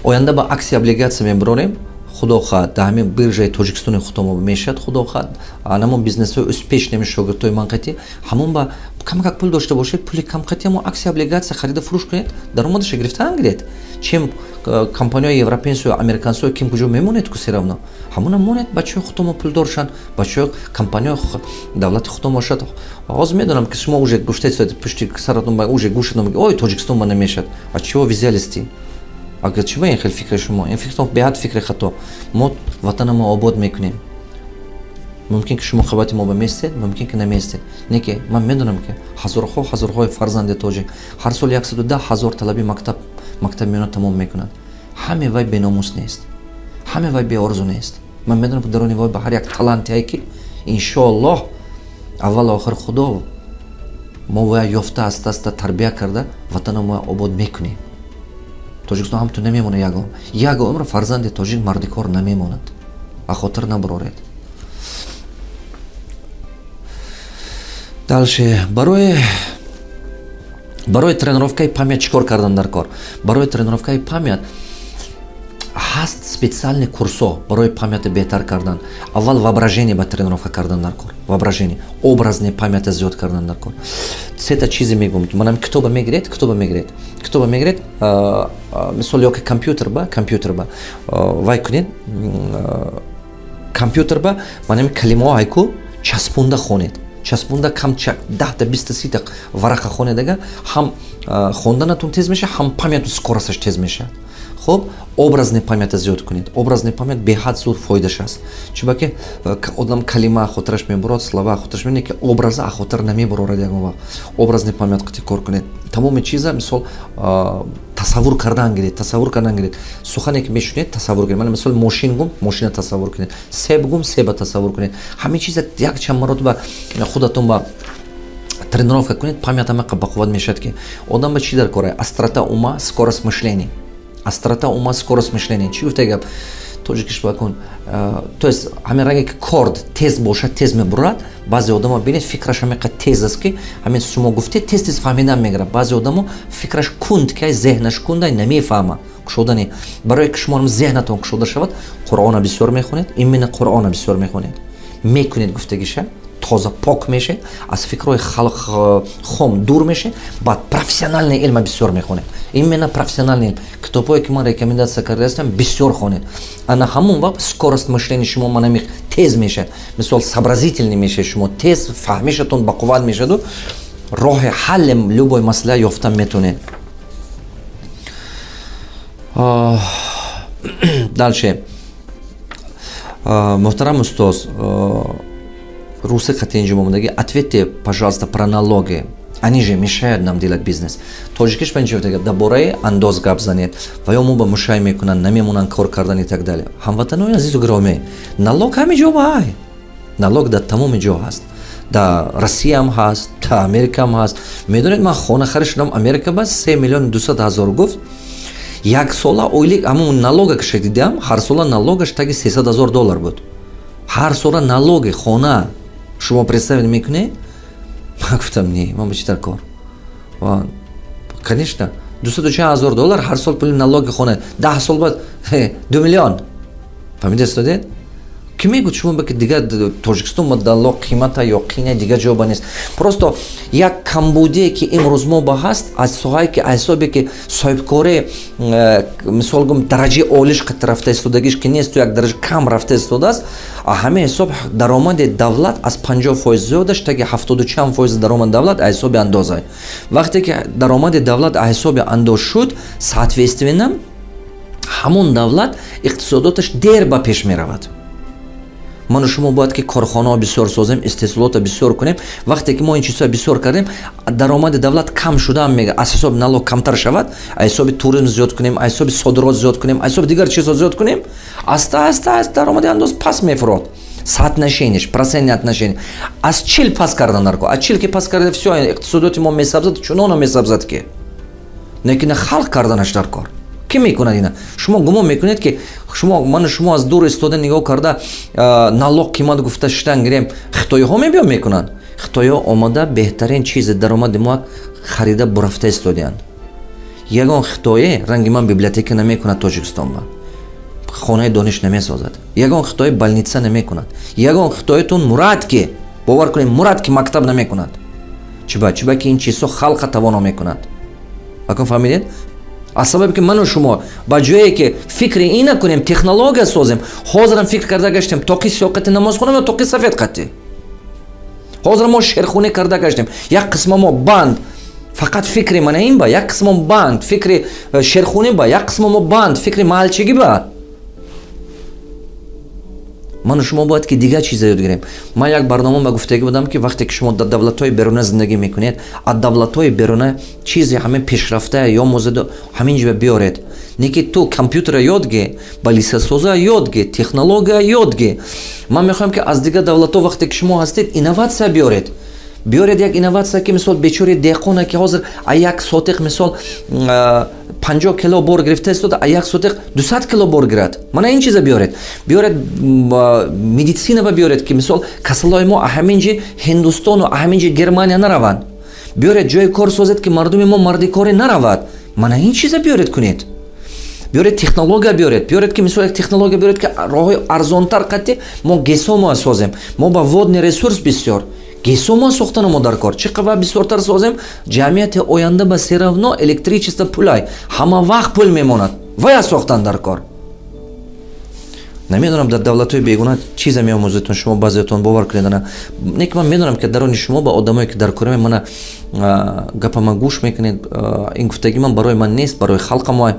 оянда ба аксия, облигация мебарорем, худо хоҳад, дар ҳамин биржаи Тоҷикистони худомо мешавад, худо хоҳад. Ҳамон бизнесҳои успешный шогирдҳои ман қатӣ, ҳамон ба камакак пул дошта бошед, пули камқати ҳамон аксия, облигация харида фурӯш кунед, даромадаша гирифта гиред. Чем компанияҳои европейсу американсо ким куҷо мемонед ку, всё равно ҳамона монед, бачаҳои худомо пулдор шанд, бачаҳои компанияҳои давлати худомо шад. Ҳозир медонам, ки шумо уже гуфтаед, пушти саратон уже гӯшатон: «Ой, Тоҷикистон ба намешад». А чего взялись? Агар чиба ин хел фикри шумо, ин фикртон беҳад фикри хато. Мо ватанамо обод мекунем. Мумкин ки шумо қабати мо ба местед, мумкин ки наместед. Не ки ман медонам, ки ҳазорҳо, ҳазорҳои фарзанди тоҷик ҳар сол 110 000 талаби мактаб миёна тамом мекунад. Ҳаме вай беномус нест, ҳаме вай беорзу нест. Ман медонам, ки дарони вай ба ҳар як талантие, ки иншоаллоҳ, аввал охир худо мо вая ёфта, аста аста тарбия карда, ватанамо обод мекунем. Тоҷикистон ҳамту намемонад. Ягон як умр фарзанди тоҷик мардикор намемонад, а хотир набароред. Дальше, барои тренировкаи память чӣ кор кардан дар кор? Барои тренировкаи память ҳаст специальный курсо. Барои памяти беҳтар кардан аввал воображение ба тренировка кардан дар кор, воображение, образный памята зиёд кардан дар кор. Сета чизе мегӯм. Манам китоба мегиред, китоба мегиред, китоба мегиред, мисол, ё ки компютер ба вай кунед, компютер ба манами калимаҳо ҳайку часпонда хонед, часпонда кам 10-та, 20-та, 30-та варақа хонед. Ага, ҳам хонданатон тез мешавад, ҳам памяту скоросташ тез мешавад. Хуб, образный памята зиёд кунед. Образный память беҳад зуд фоидаш аст, чунки одам калима хотираш мебурад, слова хотираш мебурад, ки образа хотир намебурорад ягон вақт. Образный память қати кор кунед. Тамоми чиза, мисол, тасаввур кардан гиред, тасаввур кардан гиред. Сухане ки мешунед, тасаввур кунед. Мана, мисол, мошин гум, мошина тасаввур кунед, себ гум, себа тасаввур кунед. Ҳамин чиза якчанд маротиба худатон ба Тренировка кунед, память ҳамақа бақувват мешавад, ки одам ба чӣ дар кора? Острота ума, скорость мышления. Острота ума, скорость мышления. Чӣ гуфта гап тоҷикиш бакун? То есть ҳамин ранге ки корд тез бошад, тез мебурад. Баъзе одамо бинед, фикраш ҳамиқа тез аст, ки ҳамин шумо гуфте, тез тез фаҳмидан мегирад. Баъзе одамо фикраш кунд, ки зеҳнаш кундай, намефаҳма. Кушодани барое ки шумо зеҳнатон кушода шавад, Қуръона бисёр мехонед, именно Қуръона бисёр мехонед, мекунед гуфтагиша, тоза пок мешед, аз фикрҳои хом дур мешед. Баъд профессиональный илма бисёр мехонед, именно профессиональный илм. Китобҳое ки ман рекомендация карда ҳастам, бисёр хонед. Ана ҳамон вақт скорость мышления шумо манами тез мешавад, мисол, сообразительный мешавед шумо, тез фаҳмишатон бақувват мешаваду роҳи ҳалли любой масъала ёфтан метавонед. Дальше. Муҳтарам устоз, руси қати инҷо омадаги, ответьте, пожалуйста, про налоги, они же мешают нам делать бизнес. Тоҷикиш ба инҷо дар бораи андоз гап занед, ва ё мо ба мушай мекунанд, намемонанд кор кардан и так далее. Ҳамватанои азизу гиромӣ, налог ҳами ҷо бай, налог дар тамоми ҷо ҳаст, дар Россияам ҳаст, дар Америкаам ҳаст. Медонед, ман хона харид шудам Америка ба 3 200 000 гуфт, як сола ойлик. Ҳамон налога ки шадидам, ҳар сола налогаш таги 300 000 доллар буд, ҳар сола налоги хона. Шумо представить мекунед? Ман гуфтам: не, ман ба чи дар кор? Конечно, 240 000 доллар ҳар сол пули налоги хона, 10 сол баъд 2 миллион. Фаҳмида истодед? Ки мегӯд шумо ба ки дигар Тоҷикистон ба налог қимата ё қина, дигар ҷо ба нест. Просто як камбудие, ки имрӯз мо ба ҳаст, аз соҳае ки аз ҳисобе ки соҳибкорӣ, мисол гум, дараҷаи олиш қати рафта истодагиш ки несту, як дараҷа кам рафта истодааст. Ҳамин ҳисоб даромади давлат аз 50% зиёдаш, таги ҳафтоду чанд фоизи даромади давлат аз ҳисоби андоза. Вақте ки даромади давлат аз ҳисоби андоз шуд, соответственно, ҳамон давлат иқтисодоташ дер ба пеш меравад. Ману шумо бояд ки корхонаҳо бисёр созем, истеҳсолотро бисёр кунем. Вақте ки мо ин чизҳоро бисёр кардем, даромади давлат кам шудаам мега, аз ҳисоби налог камтар шавад, аз ҳисоби туризм зиёд кунем, аз ҳисоби содирот зиёд кунем, аз ҳисоби дигар чизҳо зиёд кунем, аста аста даромади андоз паст мефурод. Соотношениеш, процентное отношение аз 40 паст кардан дар кор. Аз 40 ки паст карда, всё, иқтисодиёти мо месабзад, чуноно месабзад, ки лекин халқ карданаш дар кор. Кӣ мекунад ина? Шумо гумон мекунед, ки шумо, ману шумо аз дур истода нигоҳ карда, налог қимат гуфта шидан гирем, хитоиҳо мебиён мекунанд? Хитоиҳо омада беҳтарин чизи даромади мо харида бурафта истодианд. Ягон хитое ранги ман библиотека намекунад Тоҷикистон ба, хонаи дониш намесозад. Ягон хитое больница намекунад. Ягон хитоетон мурад ки, бовар кунед, мурад ки мактаб намекунад. Чиба? Чиба ки ин чизҳо халқа тавоно мекунад. Акун фаҳмидед? Аз сабабе ки ману шумо ба ҷое ки фикри ина кунем, технология созем, ҳозирам фикр карда гаштем: тоқи сиёқати намоз хонам ё тоқи сафед қатӣ. Ҳозир мо шерхунӣ карда гаштем. Як қисма мо банд фақат фикри мана ин ба, як қисмо банд фикри шерхунӣ ба, як қисмо мо банд фикри маҳалчигӣ ба. Ману шумо бояд ки дигар чиза ёд гирем. Ман як барнома ба гуфтагӣ будам, ки вақте ки шумо дар давлатҳои беруна зиндагӣ мекунед, аз давлатҳои беруна чизе ҳамин пешрафта ё мозаду ҳамин ҷо биёред. Не ки ту компютера ёд ге, балисасоза ёд ге, технология ёд ге. Ман мехоҳам, ки аз дигар давлатҳо, вақте ки шумо ҳастед, инноватсия биёред. Биёред як инноватсия, ки мисол, бечори деҳқона, ки ҳозир а як сотиқ, мисол, 50 кило бор гирифта истода, а як сотиқ 200 кило бор гирад. Мана ин чиза биёред. Биёред медицина ба, биёред, ки мисол, касалҳои мо ҳамин ҷи Ҳиндустону ҳамин ҷи Германия нараванд. Биёред ҷои кор созед, ки мардуми мо мардикорӣ наравад. Мана ин чиза биёред, кунед. Биёред технология, биёред, биёред, ки мисол, як технология биёред, ки роҳҳои арзонтар қатӣ мо ГЭСо созем. Мо ба водный ресурс бисёр, ГЭСо мо сохтана мо дар кор. Чӣ қадар бисёртар созем, ҷамъияти оянда ба всё равно электричество пулай, ҳама вақт пул мемонад. Вая сохтан дар кор. Намедонам, дар давлатҳои бегуна чиза меомӯзедтон шумо баъзеотон, бовар кунед, ана не ки ман медонам, ки дарони шумо ба одамое, ки дар кори мана гапама гӯш мекунед. Ин гуфтагӣ ман барои ман нест, барои халқамо.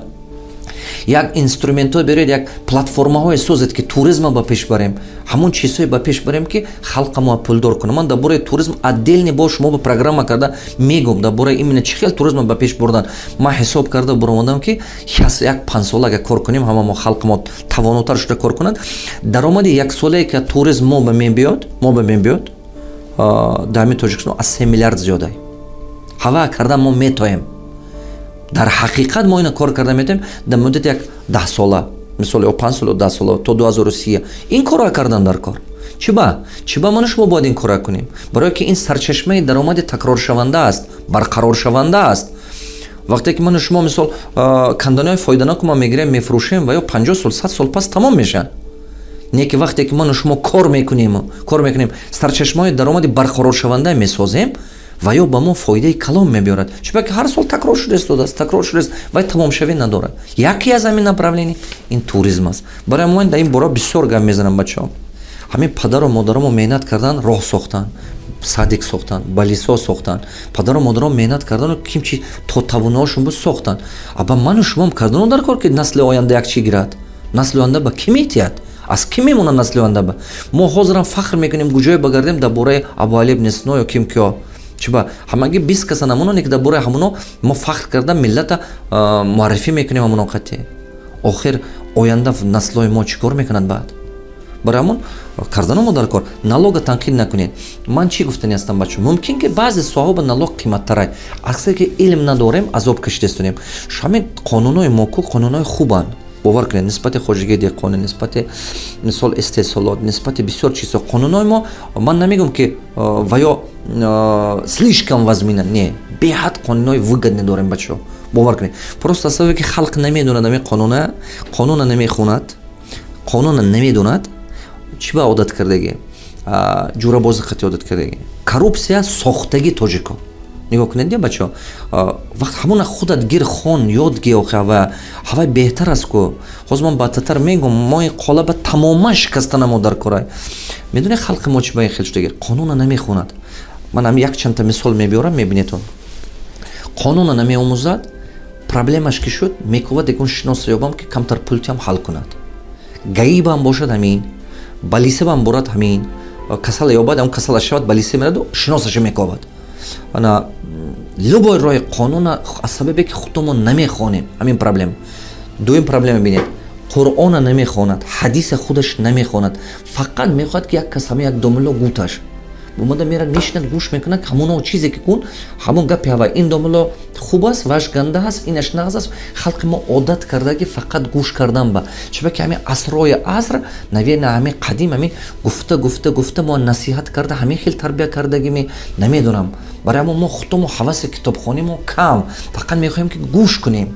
Як инструментҳо биёред, як платформаҳое созед, ки туризма ба пеш барем, ҳамон чизҳое ба пеш барем, ки халқамо пулдор кунам. Ман дар бораи туризм отдельный бо шумо ба программа карда мегӯм, дар бораи именно чӣ хел туризма ба пеш бурдан. Ман ҳисоб карда буромадам, ки як 5 сола агар кор кунем, ҳама мо халқамо тавонотар шуда кор кунанд, даромади яксолае ки туризм мо ба мебиёд, мо ба мебиёд. Дар ҳамин Тоҷикистон аз 3 миллиард зиёдай. Ҳава кардан мо метоем. Дар ҳақиқат мо ина кор карда метоем дар муддати як 10 сола, мисол, ё 5 сол, ё 10 сола, то 2030 ин корро кардан дар кор. Чиба ману шумо бояд ин корро кунем? Барое ки ин сарчашмаи даромади такроршаванда аст, барқароршаванда аст. Вақте ки ману шумо, мисол, канданиҳои фоиданоку ма мегирем, мефурӯшем, ва ё 50 сол, 100 сол пас тамом мешаванд. Не ки вақте ки ману шумо кор мекунем, сарчашмаҳои даромади барқароршаванда месозем, ва ё ба мо фоидаи калон мебиёрад. Чунки ҳар сол такрор шуда истодааст, такрор шудааст, вай тамомшавӣ надорад. Яке аз ҳамин направление ин туризм аст. Барои ман дар ин бора бисёр гап мезанам, бачаҳо. Ҳамин падару модарамо меҳнат кардан, роҳ сохтанд, садик сохтанд, балисо сохтанд. Падару модарон меҳнат кардану ким чи то тавоноашон буд, сохтанд. Аба ману шумом кардану дар кор, ки насли оянда як чӣ гирад. Насли оянда ба кӣ метиҳад? Аз кӣ мемонад насли оянда ба мо? Ҳозирам фахр мекунем, куҷое багардем, дар бораи Абуали ибни Сино ё ким киё. Чиба ҳамагӣ 20 каса намононе, ки дар бораи ҳамоно мо фахр карда, миллата муаррифӣ мекунем ҳамоно қатъи. Охир оянда наслҳои мо чӣ кор мекунад баъд? Барои ҳамон карданомо дар кор. Налога танқид накунед. Ман чӣ гуфтани ҳастам, бачо? Мумкин ки баъзе соҳаба налог қиматтарай. Аксаре ки илм надорем, азоб кашидастонем. Ҳамин қонунҳои мо ку қонунҳои хубанд, бовар кунед, нисбати хоҷагии деҳқонӣ, нисбати, мисол, истеҳсолот, нисбати бисёр чизҳо қонунҳои мо, ман намегӯм ки ва ё слишком вазмина не, беҳад қонунҳои выгодный дорем, бачаҳо, бовар кунед. Просто аз сабабе ки халқ намедонад ҳамин қонуна, қонуна намехонад, қонуна намедонад, чӣ ба одат кардагӣ? Ҷурабозӣ қати одат кардагӣ, коррупсия сохтагӣ. Тоҷико, нигоҳ кунед, я бачаҳо, вақт ҳамона худат гир, хон, ёд ги. Охи ҳавай беҳтар аст ку. Ҳозир ман баъдтатар мегӯм, мо ин қолаба тамоман шикаста намо дар корай. Медонед, халқи мо чӣ ба ин хел шудаги? Қонуна намехонад. Ман ҳам якчандта мисол мебиёрам, мебинедон. Қонуна намеомӯзад, проблемаш ки шуд, мекувад ягон шинос ёбам, ки камтар пултиам ҳал кунад. Гаибам бошад ҳамин, балисабам борад ҳамин, касала ёбад, ам касала шавад, балиса мераду шиносаша мековад. Ана любой роҳи қонуна, аз сабабе ки худтомон намехонем, ҳамин проблема. Дуюм проблема бинед: Қуръона намехонад, ҳадиса худаш намехонад, фақат мехоҳад, ки як кас, ҳама як домулло гуташ омада мерад, мешинад, гӯш мекунад. Ҳамоно чизе ки кун, ҳамон гапи ҳавай: ин домулло хуб аст, ваш ганда аст, инаш нағз аст. Халқи мо одат карда, ки фақат гӯш кардан ба чиба ки ҳамин асрои аср, наверно, ҳамин қадим, ҳамин гуфта, гуфта, гуфта, мо насиҳат карда, ҳамин хел тарбия кардагими, намедонам. Барои ҳамон мо худтомо ҳаваси китобхонӣ мо кам, фақат мехоҳем, ки гӯш кунем,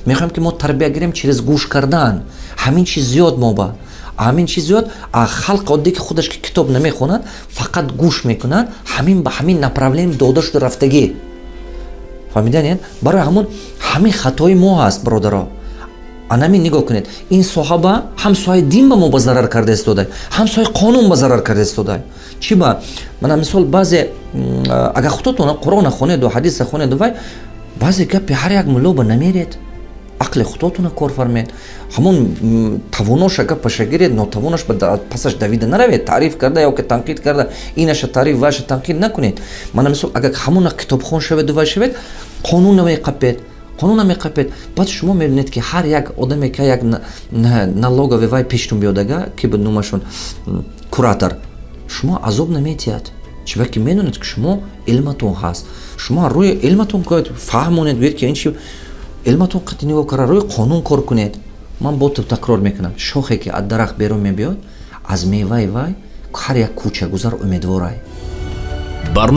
мехоҳем, ки мо тарбия гирем через гӯш кардан. Ҳамин чиз зиёд мо ба ҳамин чиз зиёд. А халқ оддӣ, ки худаш ки китоб намехонад, фақат гӯш мекунад, ҳамин ба ҳамин направление дода шуда рафтагӣ. Фаҳмиданед? Барои ҳамон ҳамин хатои мо ҳаст, бародаро. Анамин нигоҳ кунед, ин соҳаба ҳам соҳаи дин ба мо ба зарар карда истодай, ҳам соҳаи қонун ба зарар карда истодай. Чӣ ба? Мана, мисол, баъзе, агар худотон Қуръона хонеду ҳадиса хонеду, вай баъзе гапи ҳар як мулло ба намеред. Ақли худотона кор фармед, ҳамон тавоноша гапаша гиред, нотавонаш ба пасаш давида наравед, таъриф карда ё ки танқид карда, инаша таъриф, ваша танқид накунед. Мана, мисол, агар ҳамона китобхон шаведу вай шавед, қонун меқапед, қонуна меқапед. Баъд шумо мебинед, ки ҳар як одаме, ки як налоговый вай пештун биёдага, ки буд номашон, куратор, шумо азоб наметиҳад. Чиба ки медонед, ки шумо илматон ҳаст, шумо рӯи илматон фаҳмонед, гӯед, ки ин чи илматон қати нигоҳ кара, рӯи қонун кор кунед. Ман бо такрор мекунам: шохе ки аз дарахт берун мебиёд, аз меваи вай ҳар як кӯчагузар умедворай.